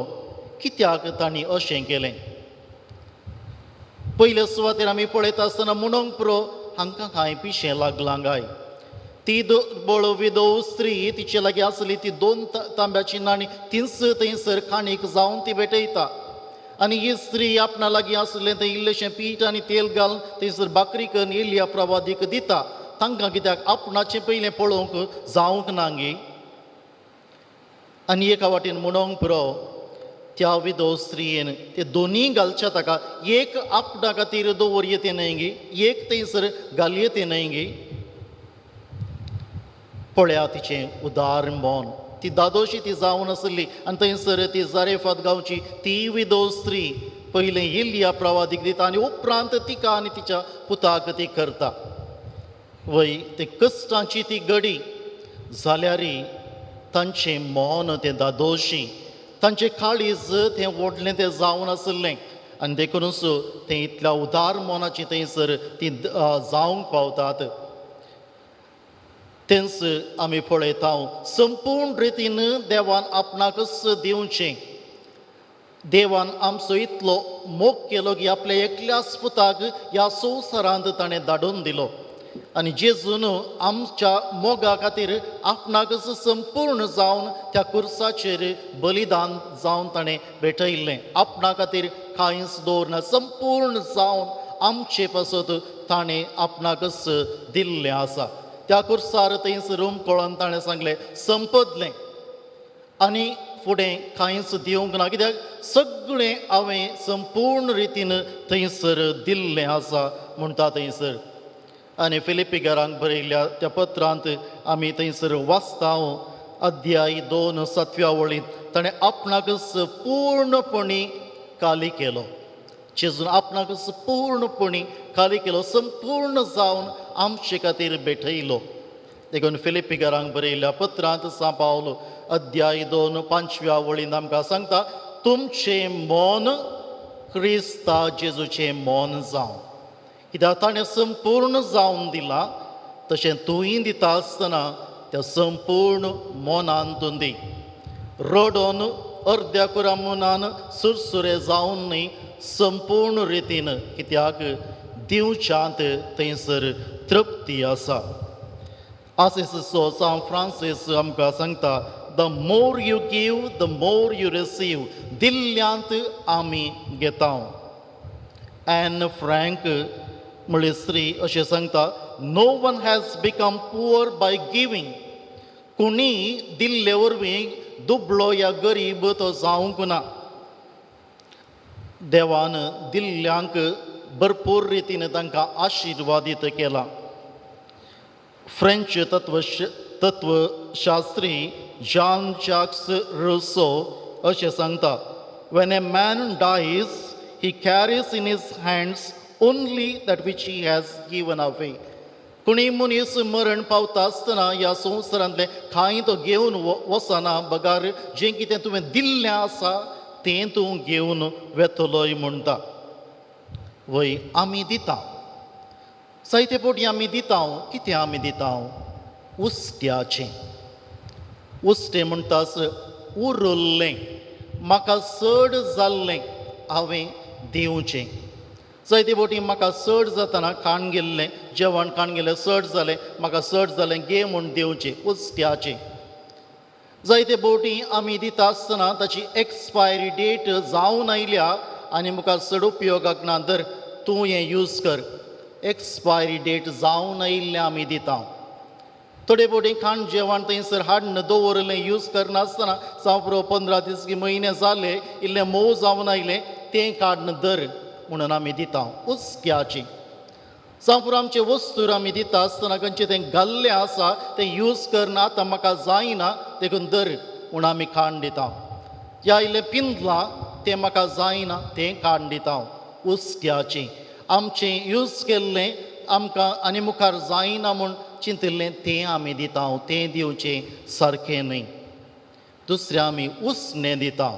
कित्याक तांणी अशें केलें. पयले सुवातेर आमी पळयता आसतना म्हणूंक पुरो हांकां कांय पिशें लागलां काय. ती दुर्बळ विधव स्त्री तिचे लागीं आसली ती 2 तांब्याची नाणी तीच थंयसर खाणीक जावन ती भेटयता आनी ही स्त्री आपणा लागीं आसलें तें इल्लेशें पीठ आनी तेल घालून थंयसर भाकरी करून येयल्या प्रवादीक दिता. तांकां कित्याक आपणाचें पयलें पळोवंक जावंक ना गे. आनी एका वाटेन म्हणोंक पुरो त्या विधव स्त्रियेन ते दोनूय घालच्या ताका एक आपणा खातीर दवरये तें न्हय गे, एक थंयसर घालये तें न्हय गे. पळया तिचें उदार मन, ती दादोशी ती जावन आसली आनी थंयसर ती जारेफात गांवची ती विधव स्त्री पयलें येयल्या प्रवादीक दिता आनी उपरांत तिका आनी तिच्या पुताक ती करता. वय ते कश्टांची ती गडी जाल्यारय तांचें मन तें दादोशी, तांचें काळीज तें व्हडलें तें जावन आसलें आनी देखूनच तें इतल्या उदार मनाची थंयसर ती जावंक पावतात. तेंच आमी पळयता संपूर्ण रितीन देवान आपणाकच दिवचें. देवान आमचो इतलो मोग केलो की आपल्या एकल्याच पुताक ह्या संवसारांत ताणें धाडून दिलो आनी जेजून आमच्या मोगा खातीर आपणाकच संपूर्ण जावन त्या कुर्साचेर बलिदान जावन ताणें भेटयल्लें. आपणा खातीर कांयच दवरना, संपूर्ण जावन आमचे पासत ताणें आपणाकच दिल्लें आसा. त्या कुर्सार थंयसर उमकळोन ताणें सांगलें संपदलें आनी फुडें कांयच दिवंक ना कित्याक सगळें हांवें संपूर्ण रितीन थंयसर दिल्लें आसा म्हणटा थंयसर. आनी फिलिपीकारांक बरयल्ल्या त्या पत्रांत आमी थंयसर वाचता अध्याय 2 7व्या वळींत ताणें आपणाकच पूर्णपणी खाली केलो. जेजून आपणाकच पूर्णपणी खाली केलो, संपूर्ण जावन आमचे खातीर भेटयलो. देखून फिलिपीकारांक बरयल्ल्या पत्रांत सां पावलो अध्याय 2 5व्या वळींत आमकां सांगता तुमचें मन क्रिस्ता जेजूचें मन जावं कित्याक ताणें संपूर्ण जावन दिलां तशें तूंय दिता आसतना त्या संपूर्ण मनान तूं दी. रडोन अर्द्या कुरा मनान सुरसुरे जावन न्हय, संपूर्ण रितीन कित्याक दिवच्यांत थंयसर तृप्ती आसा. आसिसो सांव फ्रांसीस आमकां सांगता the more you give the more you receive. दिल्ल्यांत आमी घेता. एन फ्रँक म्हळ्ळी स्त्री अशें सांगता no one has become poor by giving. कोणी दिल्ले वरवीं दुबळो या गरीब तो जावंक ना. देवान दिल्ल्यांक भरपूर रितीन तांकां आशिर्वादीत केला. फ्रेंच तत्वशास्त्री जॉन जाक्स रुसो अशें सांगता when a man dies he carries in his hands only that which he has given away. कोणी मनीस मरण पावता आसतना ह्या संवसारांतलें कांय तो घेवन वचना बगार जें कितें तुवें दिल्लें आसा तें तूं घेवन वेतलोय म्हणटा. वय आमी दिता जायते फावटी आमी दिता. कितें आमी दिता? उस्त्याचें. उस्तें म्हणटाच उरल्लें, म्हाका चड जाल्लें हांवें दिवचें. जायते फावटी म्हाका चड जातना खाण गेल्लें, जेवण खाण गेल्लें चड जालें, म्हाका चड जालें घे म्हूण दिवचें उस्त्याचें. जायते फावटी आमी दिता आसतना ताची एक्सपायरी डेट जावन आयल्या आनी मुखार चड उपयोगाक ना, धर तूं हें यूज कर. एक्सपायरी डेट जावन आयिल्लें आमी दिता. थोडे फावटी खाण जेवण थंयसर हाडून दवरलें यूज करनासतना जावं 15 दीस की म्हयने जाले इल्लें मोव जावन आयलें तें काडून धर म्हणून आमी दिता उस्क्याचें. जावं पुरो आमचे वस्तूर आमी दिता आसतना खंयचें तें घाल्लें आसा तें यूज करना आतां म्हाका जायना देखून दर म्हूण आमी खाण दिता. या इल्लें पिंदलां तें म्हाका जायना तें काडून दिता. उस्क्याचें आमचें यूज केल्लें आमकां आनी मुखार जायना म्हूण चिंतिल्लें तें आमी दिता, तें दिवचें सारकें न्हय. दुसरें आमी उसणें दिता.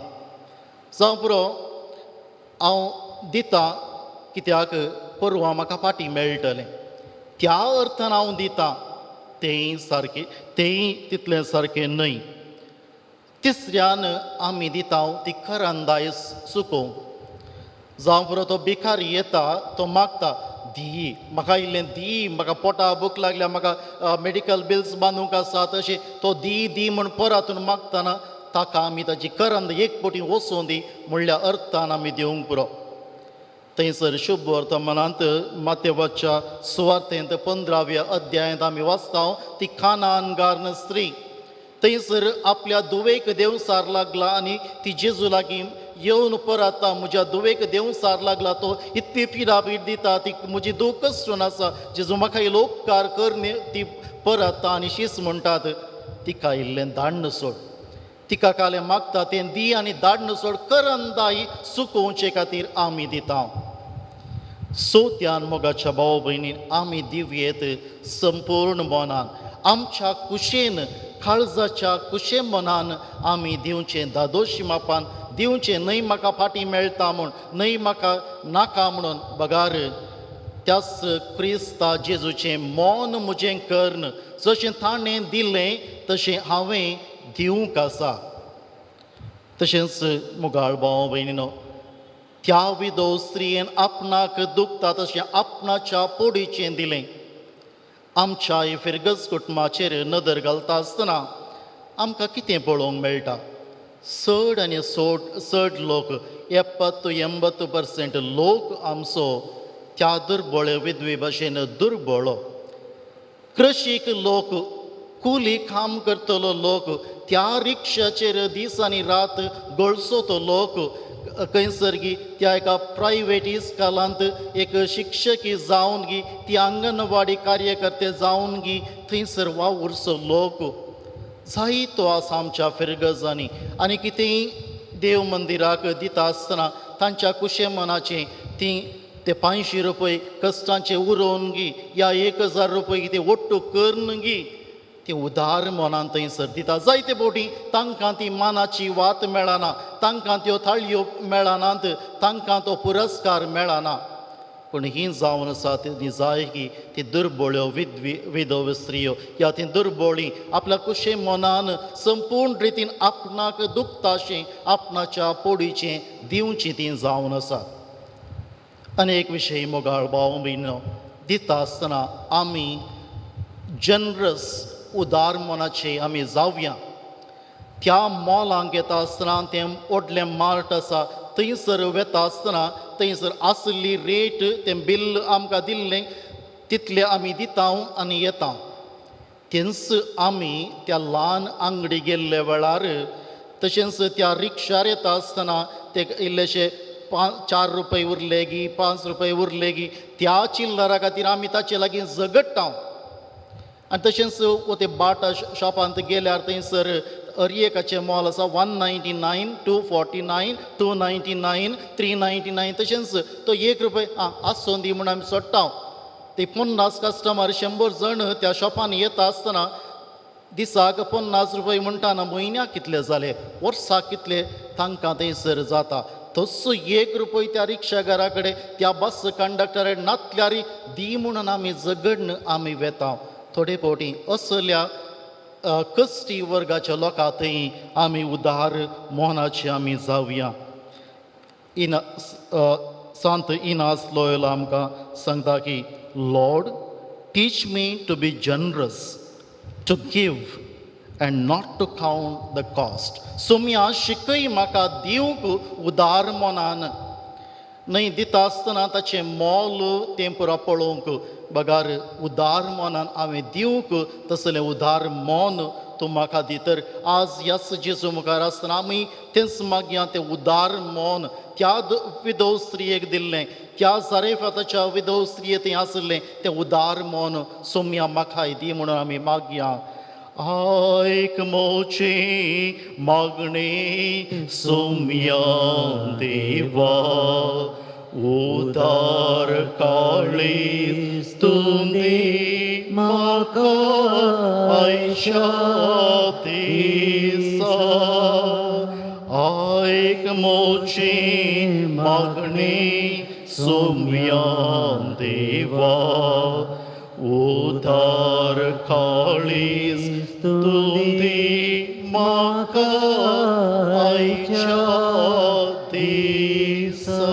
जावं पुरो हांव दिता कित्याक परवां म्हाका फाटीं मेळटलें त्या अर्थान हांव दिता, तेंय सारकें, तेंय तितलें सारकें न्हय. तिसऱ्यान आमी दिता ती करंदाय चुकोवंक. जावं पुरो तो भिकारी येता तो मागता दी म्हाका इल्लें दी, म्हाका पोटा भूक लागल्या, म्हाका मेडिकल बिल्स बांदूंक आसा, तशें तो दी दी म्हूण परातून मागतना ताका आमी ताची करंद एक पटी वचूं दी म्हणल्या अर्थान आमी दिवंक पुरो. थंयसर शुभ वर्तमानांत मातेवाच्या सुवार्तेंत 15व्या अध्यायांत आमी वाचता ती खानानगार्न स्त्री थंयसर आपल्या धुवेक देंवसार लागला आनी ती जेजू लागीं येवन परत म्हज्या धुवेक देंवसार लागला, तो इतली पिरापीट दिता, ती म्हजी धूव कश्टून आसा, जेजू म्हाका इल्लो उपकार कर न्ही. ती परत आनी शीस म्हणटात तिका इल्लें धाडण सोड, तिका कालें मागता तें दी आनी धाडण सोड, करंदाई सुकोवचे खातीर आमी दिता. सोत्यान मोगाच्या भाव भयणीन आमी दिवयेत संपूर्ण मनान, आमच्या कुशेन, काळजाच्या कुशे मनान आमी दिवचें, धादोशी मापान दिवचें न्हय म्हाका फाटीं मेळटा म्हूण, न्हय म्हाका नाका म्हणून, बगार त्याच क्रिस्ता जेजूचें मन म्हजें कर्ण जशें ताणें दिलें तशें हांवें दिवंक आसा. तशेंच मुगाळ भाव भयणीनो, त्या विधव स्त्रियेन आपणाक दुखता तशें आपणाच्या पोडीचें दिलें. आमच्या फिरगज कुटुंबाचेर नदर घालता आसतना आमकां कितें पळोवंक मेळटा? चड आनी चड लोक 70-80% लोक आमचो त्या दुर्बळ विधवे भाशेन दुर्बळो. कृशीक लोक, कुली काम करतलो लोक, त्या रिक्षाचेर दीस आनी रात गळसो तो लोक, खंयसर गी त्या एका प्रायवेट इस्कालांत एक शिक्षकी जावन गी ती अंगणवाडी कार्यकर्ते जावन गी थंयसर वावुरचो लोक जायतो आसा आमच्या फिरगजांनी. आनी कितेंय देव मंदिराक दिता आसतना तांच्या कुशे मनाचें ती ते 500 रुपये कश्टांचे उरोवन गी या 1000 रुपये कितें ओट्टू करून गी ती उदार मनान थंयसर दिता. जायते फावटी तांकां ती मानाची वात मेळना, तांकां त्यो थाळयो मेळनात, तांकां तो पुरस्कार मेळना. पूण ही जावन आसा ती जाय की ती दुर्बळ्यो विधव स्त्रियो या ती दुर्बळी आपल्या कुशे मनान संपूर्ण रितीन आपणाक दुखताशें आपणाच्या पोडीचें दिवची ती जावन आसात. आनी एक विशय मोगाळ भाव भयणीनो, दिता आसतना आमी जनरस उदार मनाचे आमी जावया. त्या मॉलांक येता आसतना तें व्हडलें मार्ट आसा थंयसर वेता आसतना थंयसर आसली रेट तें बिल आमकां दिल्लें तितलें आमी दिता आनी येता. तेंच आमी त्या ल्हान आंगडी गेल्ले वेळार तशेंच त्या रिक्षार येता आसतना ते इल्लेशे 4 रुपये उरले गी 5 रुपये उरले गी त्या चिल्लरा खातीर आमी ताचे लागीं झगडटा. आनी तशेंच ते बाटा शॉपांत गेल्यार थंयसर अरयेकाचें मोल आसा 199, 249, 299, 399. तशेंच तो 1 रुपये आं आसूं दी म्हूण आमी सोडटा. ते 50 कस्टमर 100 जण त्या शॉपान येता आसतना दिसाक 50 रुपये म्हणटा ना म्हयन्याक कितले जाले, वर्साक कितले तांकां थंयसर जाता. तसो 1 रुपये त्या रिक्षागारा कडेन त्या बस कंडक्टरा नातल्यार दी म्हणून आमी झगडन आमी वेता. थोडे फावटी असल्या कश्टी वर्गाच्या लोकां थंय आमी उदार मोनाचे आमी जावया. इना सांत इनास लोयोला आमकां सांगता की Lord teach me to be generous, to give and not to count the cost. Saumya शिकय म्हाका दिवंक उदार मनान, न्हय दिता आसतना ताचें मोल तें पुरो पळोवंक बगार उदार मनान हांवें दिवंक तसलें उदार मन तूं म्हाका दी. तर आज ह्याच जेजू मुखार आसतना आमी तेंच मागया, तें उदार मन त्या विधव स्त्रियेक दिल्लें, त्या जारेफाताच्या विधव स्त्रिये थंय आसलें तें उदार मन सोम्या म्हाकाय दी म्हणून आमी मागया. आयक मोची मागणी सोम्या देवा, उदार काळीज तूं दी म्हाका आयच्या दिसा. आयक मोची मागणी सोम्या देवा, उदार काळीज तूं दी म्हाका आयच्या दिसा.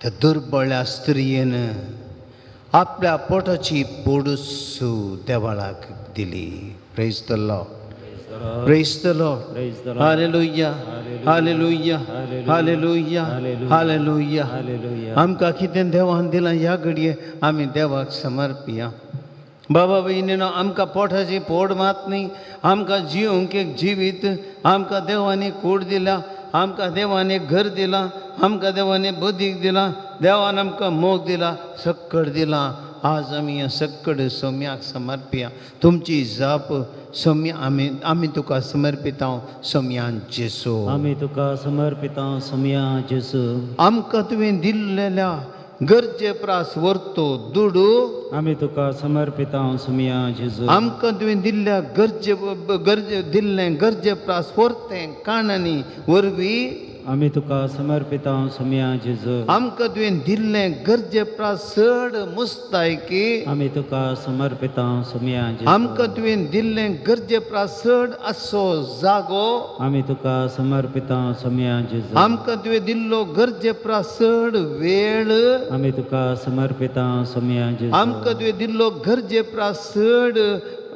त्या दुर्बळ्या स्त्रियेन आपल्या पोटाची पोडूस देवाळाक दिली. Praise the Lord, praise the Lord. Hallelujah, hallelujah, hallelujah, hallelujah. आमकां कितें देवान दिलां ह्या घडये आमी देवाक समर्पिया. बाबा भयणीनो, आमकां पोटाची पोड मात न्ही, आमकां जिवंक एक जिवीत, आमकां देवान एक कूड दिल्या, आमकां देवान एक घर दिलां, आमकां देवान एक बुद्दीक दिलां, देवान आमकां मोग दिला, सक्कड दिलां. आज आमी ह्या सक्कड सोम्याक समर्पिया. तुमची जाप सोम्या आमी आमी तुका समर्पिता सोम्यान जेसू. आमी तुका समर्पिता सोम्या जेसू. आमकां तुवें दिल्लेल्या गरजे प्रास व्हरतो दुडू आमी तुका समर्पिता सोम्या जेजू. आमकां तुवें दिल्ल्या गरजे गरजे दिल्लें गरजे प्रास व्हरतें काणांनी वरवीं आमी तुका समर्पिता सोम्या जेजू. आमकां तुवें दिल्लें गरजे प्रास चड मुस्तायकी आमी तुका समर्पिता सोम्या जेजू. आमकां तुवें दिल्लें गरजे प्रास चड असो जागो आमी तुका समर्पिता सोम्या जेजू. आमकां तुवें दिल्लो गरजे प्रास चड वेळ आमी तुका समर्पिता सोम्या जेजू. आमकां तुवें दिल्लो गरजे प्रास चड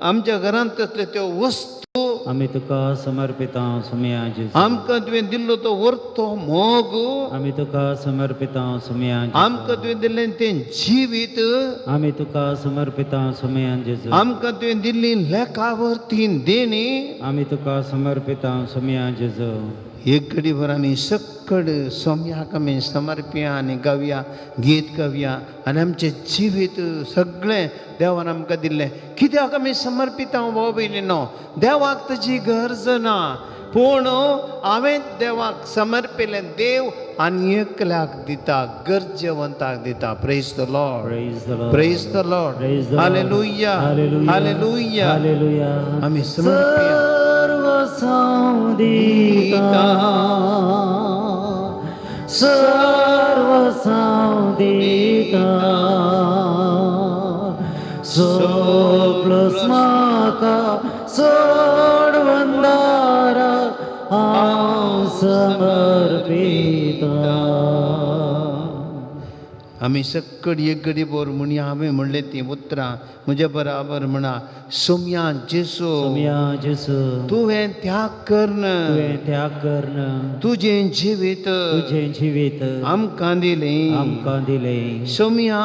आमच्या घरांत तसल्यो त्यो वस्तू आमी तुका समर्पिता सोम्या जेजू. आमकां तुवें दिल्लो तो वर्तो मोग आमी तुका समर्पिता सोम्या जेजू. आमकां तुवें दिल्लें तें जिवीत आमी तुका समर्पिता सोम्या जेजू. आमकां तुवें दिल्ली लेखावर ती देणी आमी तुका समर्पिता सोम्या जेजू. एक घडीभर आमी सक्कड सोम्याक आमी समर्पिया आनी गावया गीत गावया आनी आमचें जिवीत सगळें देवान आमकां दिल्लें कित्याक आमी समर्पिता भाव भयणीनो? देवाक ताजी गरज ना, पूण हांवें देवाक समर्पिलें. देव आनी एकल्याक दिता, गरजेवंताक दिता. Praise the Lord, praise the Lord. Hallelujah, hallelujah. आमी समर्पिया. सर्वस्व दिता, सर्वस्व दिता, सोपलोस म्हाका सोडवंदारा हांव समर्पिता. आमी सक्कड एक घडी बोर म्हणया. हांवें म्हणलें तीं उतरां म्हज्या बराबर म्हणा. सोम्या जेसू, सोम्या जेसू, तुवें त्याग करन, तुवें त्याग करन, तुजें जिवीत, तुजें जिवीत आमकां दिलें, आमकां दिलें. सोम्या,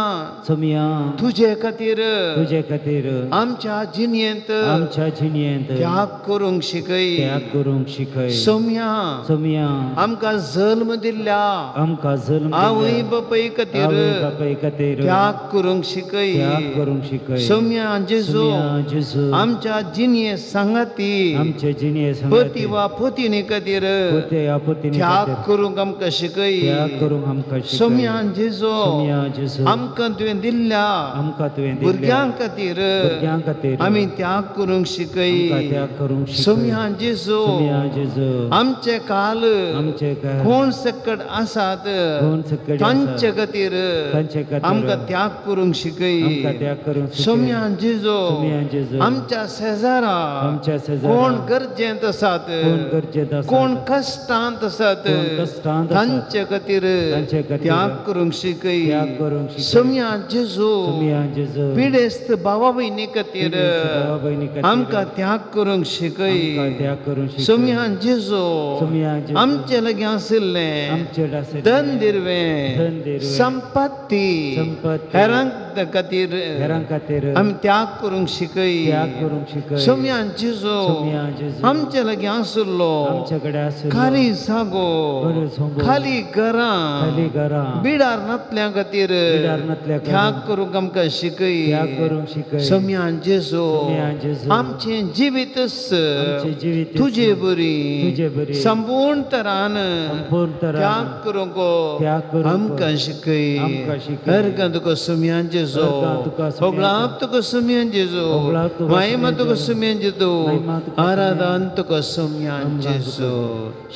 सोम्या, तुजे खातीर, तुजे खातीर आमच्या जिणेंत, आमच्या जिणेंत त्याग करूंक शिकय, त्याग करूंक शिकय. सोम्या, सोम्या, आमकां जल्म दिल्ल्या आमकां जल्म आवय बापाय खातीर बापाय खातीर त्याग करूंक शिकय, त्याग करूंक शिकय. सोम्या जेजू, जेजू, आमच्या जिणे सांगाती, आमचे जिणे पती वा पतीने खातीर त्याग करूंक आमकां शिकय. त्याग करूंक आमकां शिकय. सोम्या जेजू, सोम्या जेजू, आमकां तुवें दिल्ल्या आमकां तुवें दिल्ल्या भुरग्यां खातीर भुरग्यां खातीर आमी त्याग करूंक शिकय. त्याग करूंक शिकय. सोम्या जेजू, सोम्या जेजू, आमचे काल आमचे काल कोण सकट आसात कोण सकट तांचे खातीर तांचे खातीर आमकां त्याग करूंक शिकय. आमकां त्याग करूंक शिकय. सोम्या जेजू, सोम्या जेजू, आमच्या शेजारा आमच्या शेजारा कोण गरजेंत आसात, कोण गरजेंत आसात, कोण कश्टांत आसात, कोण कश्टांत आसात, तांचे खातीर तांचे खातीर त्याग करूंक शिकय. त्याग करूंक शिकय. सोम्या जेजू, सोम्या जेजू, पिडेस्त भावा भयणी खातीर भावा भयणी खातीर आमकां त्याग करूंक शिकय. आमकां त्याग करूंक शिकय. सोम्या जेजू, सोम्या जेजू, आमचे लागीं आशिल्लें आमचे आशिल्लें धन दिरवें धन दिरवें संपत्ती संपत्ती संपत्ती हेरांक खातीर हेरां खातीर आमी त्याग करूंक शिकय. त्याग करूंक शिकय. सोमयान जेजू सोमया जेजू आमचे लागीं आसलो, आमचे कडेन आसलो, खाली जागो, बरो जागो, खाली घरां, खाली घरां, बिडार नातल्या खातीर बिडार नातल्या खातीर त्याग करूंक आमकां शिकय. त्याग करूंक शिकय. सोमयान जेजू सोमयान जेजू आमचें जिवीतच आमचें जिवीतच तुजे बरी तुजे बरी संपूर्ण तरान संपूर्ण तरान त्याग करूंक त्याग करूंक आमकां शिकय. आमकां शिकय. अर्गां तुका सोमयान जेजू, अर्गां तुका सोमयान होगळाप तुका सोमयान जेजू, होगळाप तुका महिमा सोमयान तुका जेजू, सोमयान जेजू, महिमा तुका आराधन तुका सोमयान जेजू.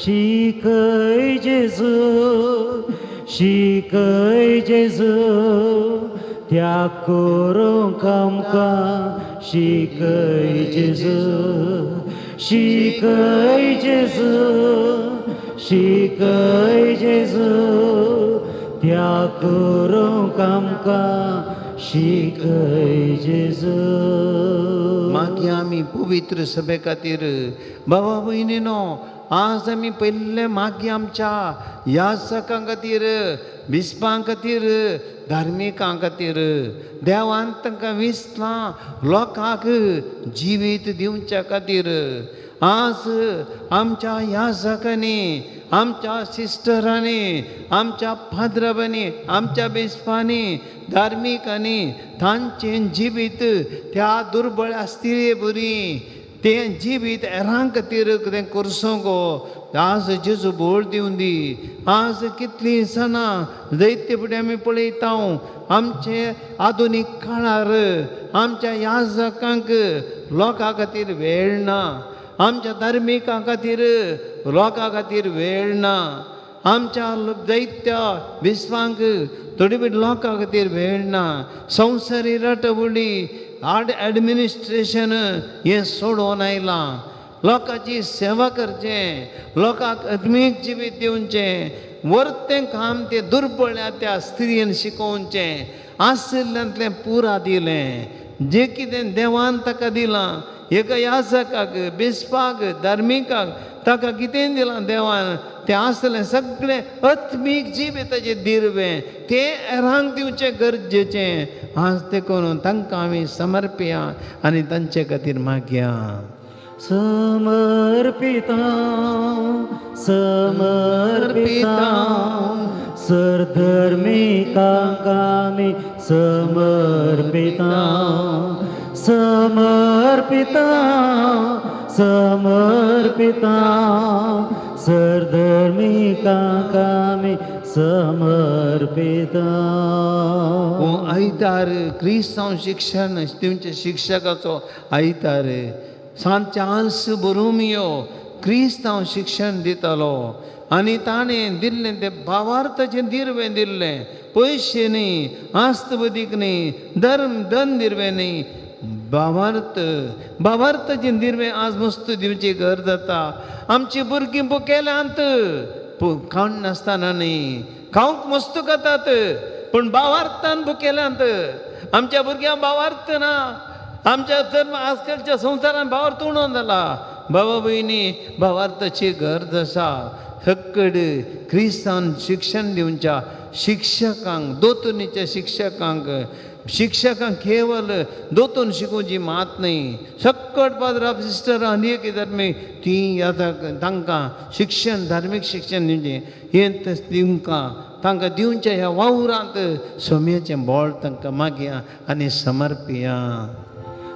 शिकय जेजू, शिकय जेजू, त्याग करूंक आमकां शिकय जेजू, शिकय जेजू, शिकय जेजू, त्याग करूंक आमकां शिकय जेजू. मागीर आमी पवित्र सभे खातीर बाबा भयणीनो आज आमी पयल्ले मागीर आमच्या यासकां खातीर, बिस्पां खातीर, धार्मिकां खातीर देवान तांकां विसलां लोकांक जिवीत दिवच्या खातीर. आज आमच्या यासकांनी, आमच्या सिस्टरांनी, आमच्या फादरांनी, आमच्या बिस्पांनी, धार्मिकांनी तांचें जिवीत त्या दुर्बळ स्त्रिये बरी तें जिवीत हेरां खातीर तें करसो गो. आज जेजू बोळ दिवन दी. आज कितलीं सणां जायते फुडें आमी पळयता आमचे आधुनीक काळार आमच्या याजकांक लोकां खातीर वेळ ना, आमच्या धार्मिकां खातीर लोकां खातीर वेळ ना, आमच्या जायत्या विस्वांक थोडी बी लोकां खातीर वेळ ना. संवसारी रटबुडी आड एडमिनिस्ट्रेशन हें सोडोवन आयलां. लोकांची सेवा करचें, लोकांक आत्मीक जिवीत दिवचें, वर्तें काम तें दुर्बळ त्या स्त्रियेन शिकोवचें. आशिल्ल्यांतलें पुरा दिलें, जें कितें देवान ताका दिलां, एका याजकाक, बिस्पाक, धार्मिकाक ताका कितें दिलां देवान, तें आसलें सगळें आत्मीक जिविताचें दिर्वें तें हेरांक दिवचें गरजेचें. आज तें करून तांकां आमी समर्पया आनी तांचे खातीर मागया. समर्पिता समर्पिता सरधर्मिकांक आमी समर्पिता, समर्पिता समर्पिता सरधर्मिकांक आमी समर्पिता. हो आयतार क्रिस्तांव शिक्षण दिवचे शिक्षकाचो आयतार सांत चार्ल्स बोरोमियो क्रिस्तांव शिक्षण दितालो आनी ताणें दिल्लें तें भावार्थाचें दिर्वें दिल्लें, पयशे न्ही, आस्तबदीक न्ही, धर्म धन दिर्वें न्ही, भावार्थ भावार्थाचें दिर्वें आज मस्त दिवची गरज जाता. आमची भुरगीं भुकेल्यांत, खावन नासतना न्ही, खावंक मस्त खातात पूण भावार्थान भुकेल्यांत. आमच्या भुरग्यांक भावार्थ ना. आमच्या धर्म आजकालच्या संवसारान भावार्थ उणो जाला. बाबा भयणी भावार्थाची गरज आसा. हक्कड क्रिस्तान शिक्षण दिवच्या शिक्षकांक, दोतोनीच्या शिक्षकांक, शिक्षकांक केवल दोतोन शिकोवची मात न्ही, सक्कट पाद्रा सिस्टर आनी एक धर्मी ती आतां तांकां शिक्षण धार्मीक शिक्षण दिवचें हें दिवंकां तांकां दिवच्या ह्या वावरांत सोम्याचें बोळ तांकां मागया आनी समर्पया.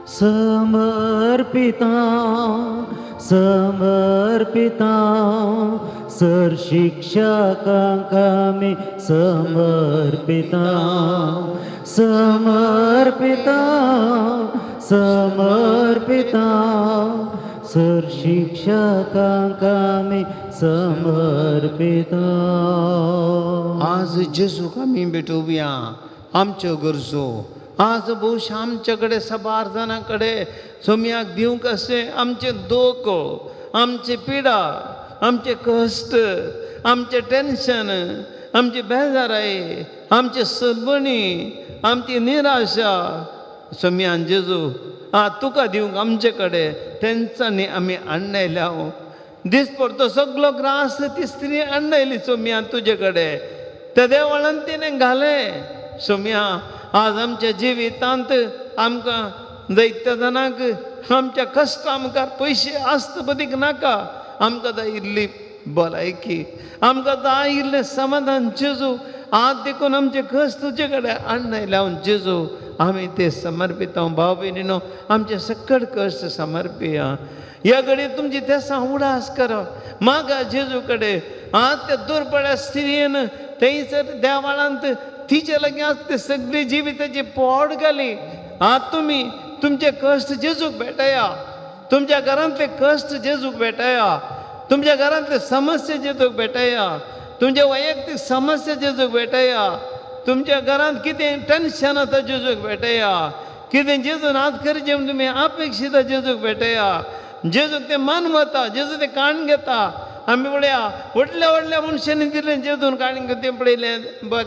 समर्पिता समर्पिता सर शिक्षकांक आमी समर्पिता, समर्पिता समर्पिता सर शिक्षकांक आमी समर्पिता. आज जेजूक आमी भेटोवया आमच्यो गरजो. आज भोवशा आमचे कडेन साबार जाणां कडेन सोम्याक दिवंक अशें आमचें दोख, आमची पिडा, आमचे कश्ट, आमचें टेन्शन, आमची बेजाराय, आमची सलबणी, आमची निराशा सोम्यान जेजू आ तुका दिवंक आमचे कडेन तेंच्यांनी आमी आणयल्या. दीस पडतो सगलो ग्रास ती स्त्री आणयली सोम्यान तुजे कडेन. त्या देवळान तिणें घालें. सोम्या आज आमच्या जिवितांत आमकां जायत्या जाणांक आमच्या कश्टां मुखार पयशे आसत बदीक नाका, आमकां जाय इल्ली भलायकी, आमकां जाय इल्लें समाधान जेजू. आज देखून आमचे कश्ट तुजे कडेन हाडून लावन जेजू आमी ते समर्पिता. भाव भयणीनो आमचे सकट कश्ट समर्पिया. ह्या घडये तुमची तेसां उडास करा मागा जेजू कडेन. आज त्या दुर्बळ्या स्त्रियेन थंयसर देवाळांत तिचे लागीं आज ते सगळी जिविताची पोड घाली. आज तुमी तुमचे कश्ट जेजूक भेटया, तुमच्या घरांतले कश्ट जेजूक भेटया, तुमच्या घरांतले समस्या जेजूक भेटया, तुमच्या वैयक्तीक समस्या जेजूक भेटया, तुमच्या घरांत कितें टेन्शन आसा जेजूक भेटया, कितें जेजून आज करचें म्हूण तुमी अपेक्षिता जेजूक भेटया. जेजूक तें मानवता, जेजू तें काण घेता. आमी पळया व्हडल्या व्हडल्या मनशांनी दिलें जेजून काण तें पळयलें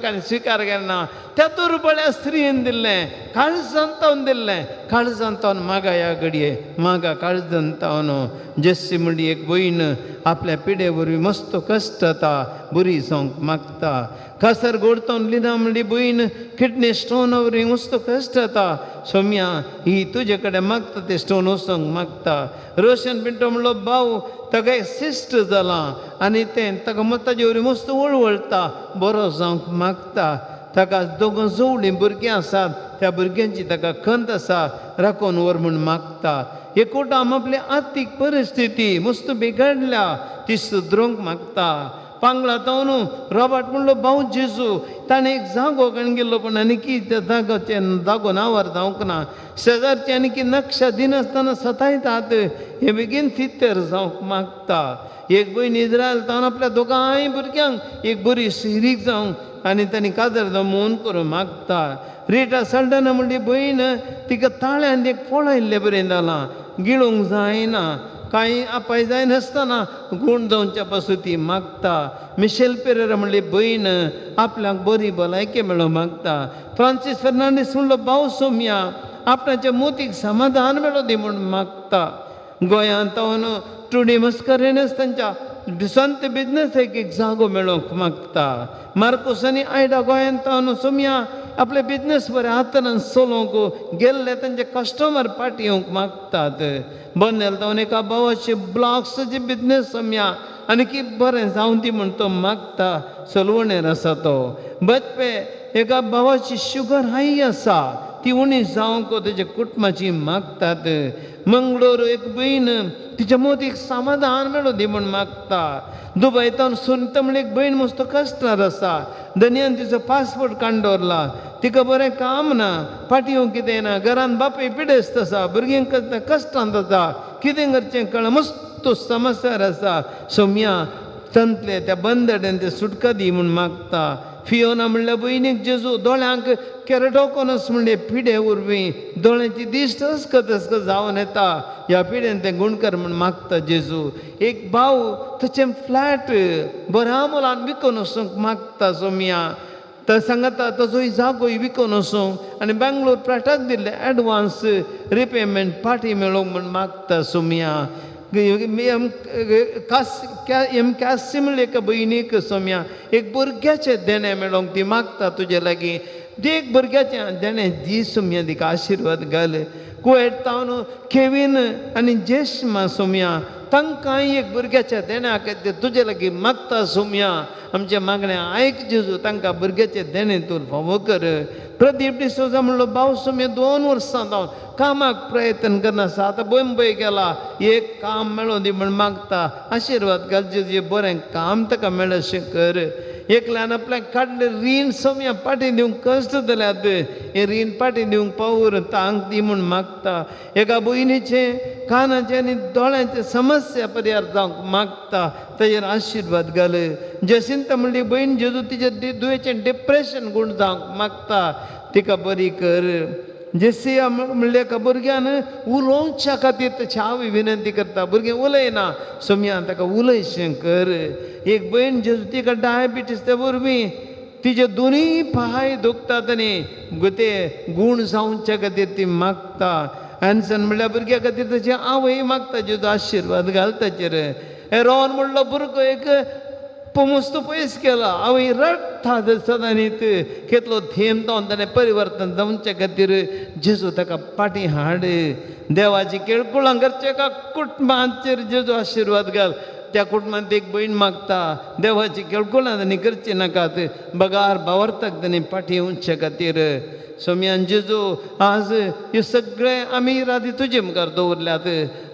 काणी स्विकार केन्ना. त्या दुर्बळ्या स्त्रियेन दिल्लें काळजांतावन दिल्लें. काळजांतावन मागा ह्या घडये मागा काळजांतावन. जेस्सी म्हणली एक भयण आपल्या पिडे वरवीं मस्त कश्ट जाता बरी जावंक मागता. कासर गोडतावन लिना म्हणली भयण किडनी स्टोन वरवीं मस्त कश्ट जाता. सोम्या ही तुजे कडेन मागता ते स्टोन वचोंक मागता. रोशन पिंटो म्हणलो भाव ताका एक सिस्ट जालां आनी तें ताका ताजे वरवीं मस्त वळवळटा बरो जावंक मागता. ताका दोगां जोवळीं भुरगीं आसात त्या भुरग्यांची ताका खंत आसा राखून व्हर म्हूण मागता. एकवटाम आपली आर्थीक परिस्थिती मस्त बिगडल्या ती सुदरूंक मागता. पांगळा तावन रॉबर्ट म्हणलो भाव जेजू ताणें एक जागो काडून गेल्लो पण आनी त्या जागोचें जागो नांवार जावंक ना. शेजारचे आनी नक्षा दिनासतना सतायतात हे बेगीन थित्तेर जावंक मागता. एक भयण इज्रायल तावन आपल्या दोगांय भुरग्यांक एक बरी सिरीक जावंक आनी तांणी कादर जावं मोन करूंक मागता. रिटा सल्डना म्हणली भयण तिका ताळ्यान एक फोळ आयिल्ले बरें जालां गिळूंक जायना कांय आपाय जायनासतना गूण जावच्या पासून ती मागता. मिशेल पेरेरा म्हणली भयण आपल्याक बरी भलायकी मेळोवंक मागता. फ्रांसीस फेर्नांडीस म्हणलो भाव सोम्या आपणाच्या मोतीक समाधान मेळो दी म्हूण मागता. गोंयांत तावन टुडी मस्करेनस तांच्या संत बिजनस एक एक जागो मेळोवंक मागता. मार्कोस आनी आयडा गोंयांत तावन सोम्या आपले बिजनस बरें हातान चलोवंक गेल्ले तांचे कस्टमर पाटी येवंक मागतात. बनेल तावन एका भावाचे ब्लॉक्साचे बिजनस सोम्या आनी की बरें जावं दी म्हूण तो मागता. सलवणेर आसा तो. बचपे एका भावाची शुगर हाय आसा ती उणी जावंक तेच्या कुटुंबाची मागतात. मंगळूर एक भयण तिच्या मोदीक समाधान मेळो दी म्हूण मागता. दुबय तावन सुनिता म्हणून एक भयण मस्त कश्टार आसा. धनयान तिचो पासपोर्ट काडून दवरला. तिका बरें काम ना, फाटीं येवंक कितें ना, घरान बापूय पिडेस्त आसा, भुरग्यांक कश्टांत आसा, कितें करचें कळना, मस्त समस्यार आसा. सोम्या तंतले त्या बंदड्यान ते सुटका दी म्हूण मागता. फियोना म्हणल्यार भयणीक जेजू दोळ्यांक केरटोकोनस म्हणले पिडे वरवीं दोळ्यांची दिश्ट अस्कत अस्कत जावन येता. ह्या पिड्यान तें गुणकर म्हूण मागता जेजू. एक भाव ताचें फ्लॅट बऱ्या मोलान विकून वचूंक मागता सोम्या. तो सांगता ताचोय जागोय विकून वचूंक आनी बेंगलोर फ्लॅटाक दिल्ले एडवांस रिपेमेंट पाटी मेळोवंक म्हूण मागता सोम्या. एम कॅसी म्हणले एका भयणीक सोम्या एक भुरग्याचें देणें मेळोवंक ती मागता तुजे लागीं. एक भुरग्याचें देणें दी सोम्या तिका आशिर्वाद घाल. कुवेट तावन केवीन आनी जेश्मा सोम्या तांकांय एक भुरग्याच्या देण्या खातीर तुजे लागीं मागता सोम्या. आमचें मागणें आयक जेजू, तांकां भुरग्याचें देणें तूं फावो कर. प्रदीप डिसोजा म्हणलो भाव सोम्या 2 वर्सां जावन कामाक प्रयत्न करना आसा, आतां बंबय गेला एक काम मेळों दी म्हूण मागता. आशिर्वाद घाल जेजू, बरें काम ताका मेळशें कर. एकल्यान आपल्याक काडलें रीण सोम्या पाटी दिवंक कश्ट जाल्यात, हें रीण पाटी दिवंक पावर तांक दी म्हूण मागता. एका भयणीचें कानाचें आनी दोळ्यांचें समस्या परिहार जावंक मागता, ताजेर आशिर्वाद घाल. जसिंता म्हणली भयण जेजू तिचे दुयेचें डिप्रेशन गूण जावंक मागता, तिका बरी कर. जेसिया म्हणले एका भुरग्यान उलोवच्या खातीर ताची आवय विनंती करता, भुरगें उलयना सोम्या ताका उलयशें कर. एक भयण जेजू तिका डायबिटीस ते वरवीं तिजे दोनूय पांय दुखतात आनी ते गूण जावच्या खातीर ती मागता. एन्सन म्हणल्यार भुरग्या खातीर ताची आवय मागता, जेजू आशिर्वाद घाल ताचेर. एरोन म्हणलो भुरगो एक मुस्त पयस केला. आवय रडटा सदांनीत केतलो थेंब जावन ताणें परिवर्तन जावचे खातीर जेजू ताका फाटीं हाड. देवाची केळकुळां करचे एका कुटुंबाचेर जेजू आशिर्वाद घाल. त्या कुटुंबांत एक भयण मागता देवाची केळकुळां तांणी करची नाकात बगार बावरताक तांणी फाटीं येवचे खातीर. सोम्यान जेजू आज हे सगळे आमी इरादे तुजे मुखार दवरल्यात.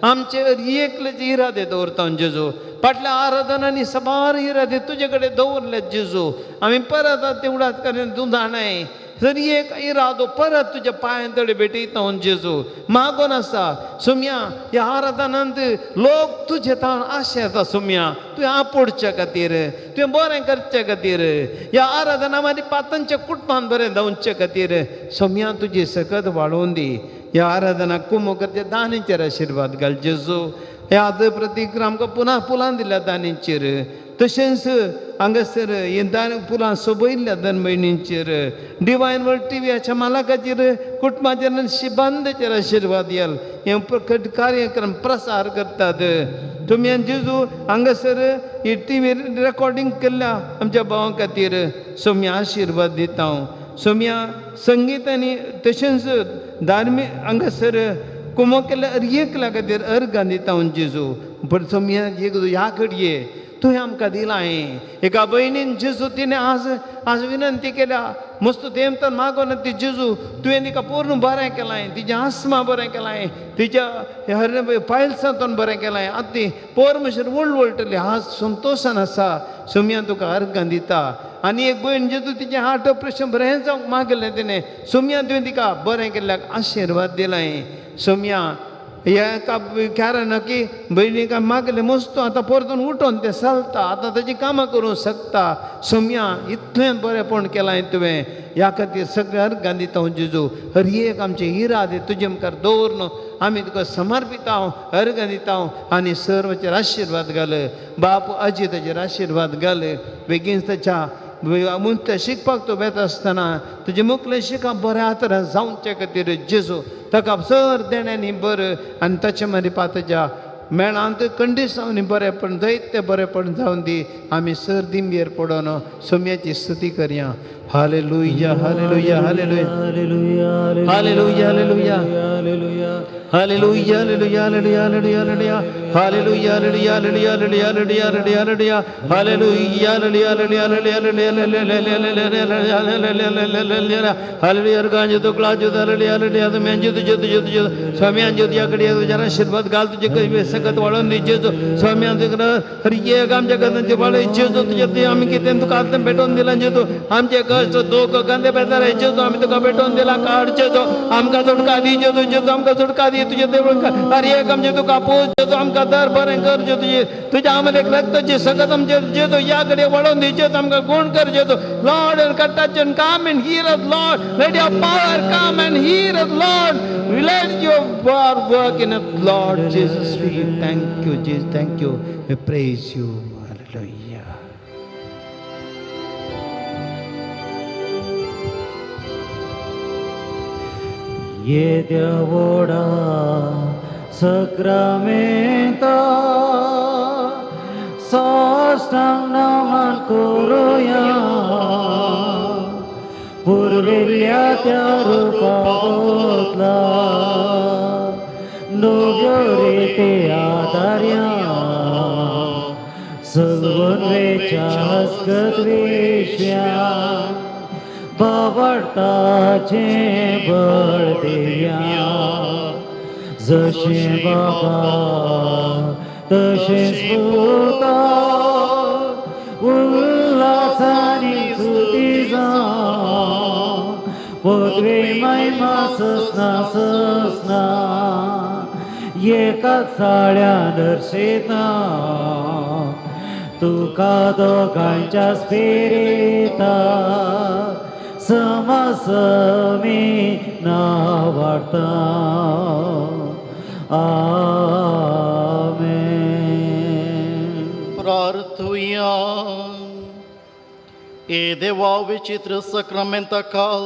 आमचे एकल्याचे इरादे दवरता जेजू. फाटल्या आराधनांनी साबार इरादे तुजे कडेन दवरल्यात जेजू. आमी परत तेवडात कारण तूं जाणाय जरी एक इरादो परत तुज्या पांयां तडे भेटयता जेजू मागोन आसा. सोम्या ह्या आराधनांत लोक तुजे ताण आशा येता सोम्या तुवें आपोडच्या खातीर तुवें बरें करचे खातीर ह्या आराधना मदीं पातांच्या कुटुंबान बरें जावचे खातीर सोम्या तुजी सकत वाडोवन दी. ह्या आराधना कुमो करचे दानीचेर आशिर्वाद घाल जेजू. ह्या आज प्रतीक आमकां पुना फुलां दिल्या दानीचेर तशेंच हांगासर हे दान फुलां सोबयल्ल्या दन भयणींचेर डिवायन वर्ल्ड टी व्हीच्या मालकाचेर कुटुंबाचेर शिबांदाचेर आशिर्वाद येल. हे कार्यक्रम प्रसार करतात तुमी जेजू हांगासर ही टी व्ही रेकॉर्डींग केल्ल्या आमच्या भावां खातीर सोम्या आशिर्वाद दिता हांव. सोम्या संगीत आनी तशेंच धार्मीक हांगासर कुमो केल्ल्या एकल्या खातीर अर्गां दिता हांव जेजू. पण सोम्या एक ह्या घडये तुवें आमकां दिलां. एका भयणीन जेजू तिणें आज आज विनंती केल्या मस्त तेमतान मागोन ती जेजू तुवें तिका पूर्ण बरें केलां तिजें आस्मा बरें केलां तिच्या हर पायल्सांतून बरें केलां. आतां ती पोर म्हणसर वळवळटली आज संतोशान आसा. सोम्या तुका अर्गां दिता. आनी एक भयण जेजू तिचें हार्ट ऑपरेशन बरें जावंक मागलें तिणें सोम्या तुवें तिका बरें केल्ल्याक आशिर्वाद दिलां. सोम्या ह्या एका कारण की भयणीक मागलें मस्त आतां परतून उठोन तें चलता आतां ताजी कामां करूंक शकता. सोम्या इतलें बरेंपण केलां तुवें ह्या खातीर सगळें अर्गां दिता हांव जेजू. हर एक आमचे इरादे तुजे मुखार दवरून आमी तुका समर्पिता हांव अर्गां दिता हांव आनी सर्वाचेर आशिर्वाद घाल. बाप आजी ताचेर आशिर्वाद घाल. बेगीन ताच्या मुंतलें शिकपाक तूं वेता आसतना तुजें मुखलें शिकप बऱ्या तरेन जावचे खातीर जेजू ताका सर देण्यांनी बरें आनी ताचे मदीं ताच्या मेळांत कंडिसांनी बरेंपण जायते बरेंपण जावन दी. आमी सर दिंबेर पडोन सोम्याची स्तुती करया. Hallelujah hallelujah hallelujah hallelujah hallelujah hallelujah hallelujah hallelujah hallelujah hallelujah hallelujah hallelujah hallelujah hallelujah hallelujah hallelujah hallelujah hallelujah अर्गांजो क्लाजो hallelujah hallelujah तुम्यांजो तुझे तुझे तुझे स्वाम्यांजो तुझ्याकडे तुझ्या आशीर्वाद घाल तुझे सकत वाळून दी जेजू. स्वाम्यां हर एक आमच्या गजांचे वाळ जेजू तुझे आमी कितें तुका आतां भेटोवन दिला जेजू. आमचे कश्ट दुःख गंदे बेजार जेजू आमी तुका भेटोवन दिला काड जेजू. आमकां सुटका दी जेजू जेजू आमकां सुटका दी तुझे देवळ हर एक आमचे तुका पूज जेजू. आमकां दर बरें कर जेजू तुजे तुज्या आमलेक रक्ताची सकत आमचे जेजू ह्या कडे वळोवन दी जेजू. आमकां गुण कर जेजू. Lord and touch and come and heal us, Lord. Let your power come and heal us, Lord. Let your power work in us, Lord Jesus. We thank you, Jesus. Thank you. We praise you. Hallelujah. ये देवोडा सक्रामेंता साष्टांग नमन करूया पुर्विल्ल्या त्या रुपांतला नव्यो रिती आदार्या सगून वेच्या हसगत विश्व्या बावडताचें बळ दिया जशें बाबा तशेंच पुता उल्हासानी स्तुती जावं पदवी महिमा ससना ससना एकाच साळ्या दर्शयता तुका दोगांच्या स्पिरिता समसमी नावाडता. आमेन. प्रार्थुया. ए देवा विचित्र सक्रामेंता काल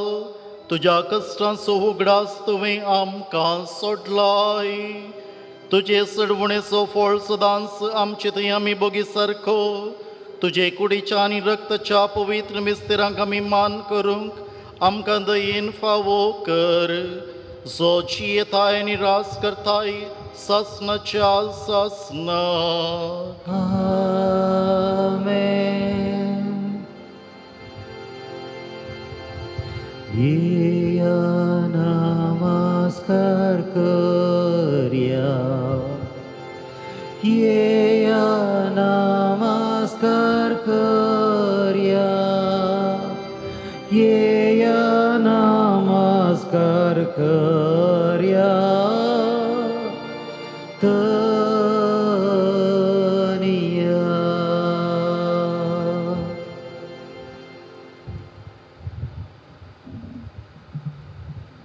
तुज्या कश्टांचो उगडास तुवें आमकां सोडलाय. तुजे सडवणेचो फळ सदांच आमचे थंय आमी बोगी सारको तुजे कुडीच्या आनी रक्तच्या पवित्र मिस्तेरांक आमी मान करूंक आमकां दयेन फावो कर जो जियेताय आनी रास करताय सासनाच्या सासना. आमेन. येया नमस्कार करया, येया नमस्कार करया, येया नमस्कार करया.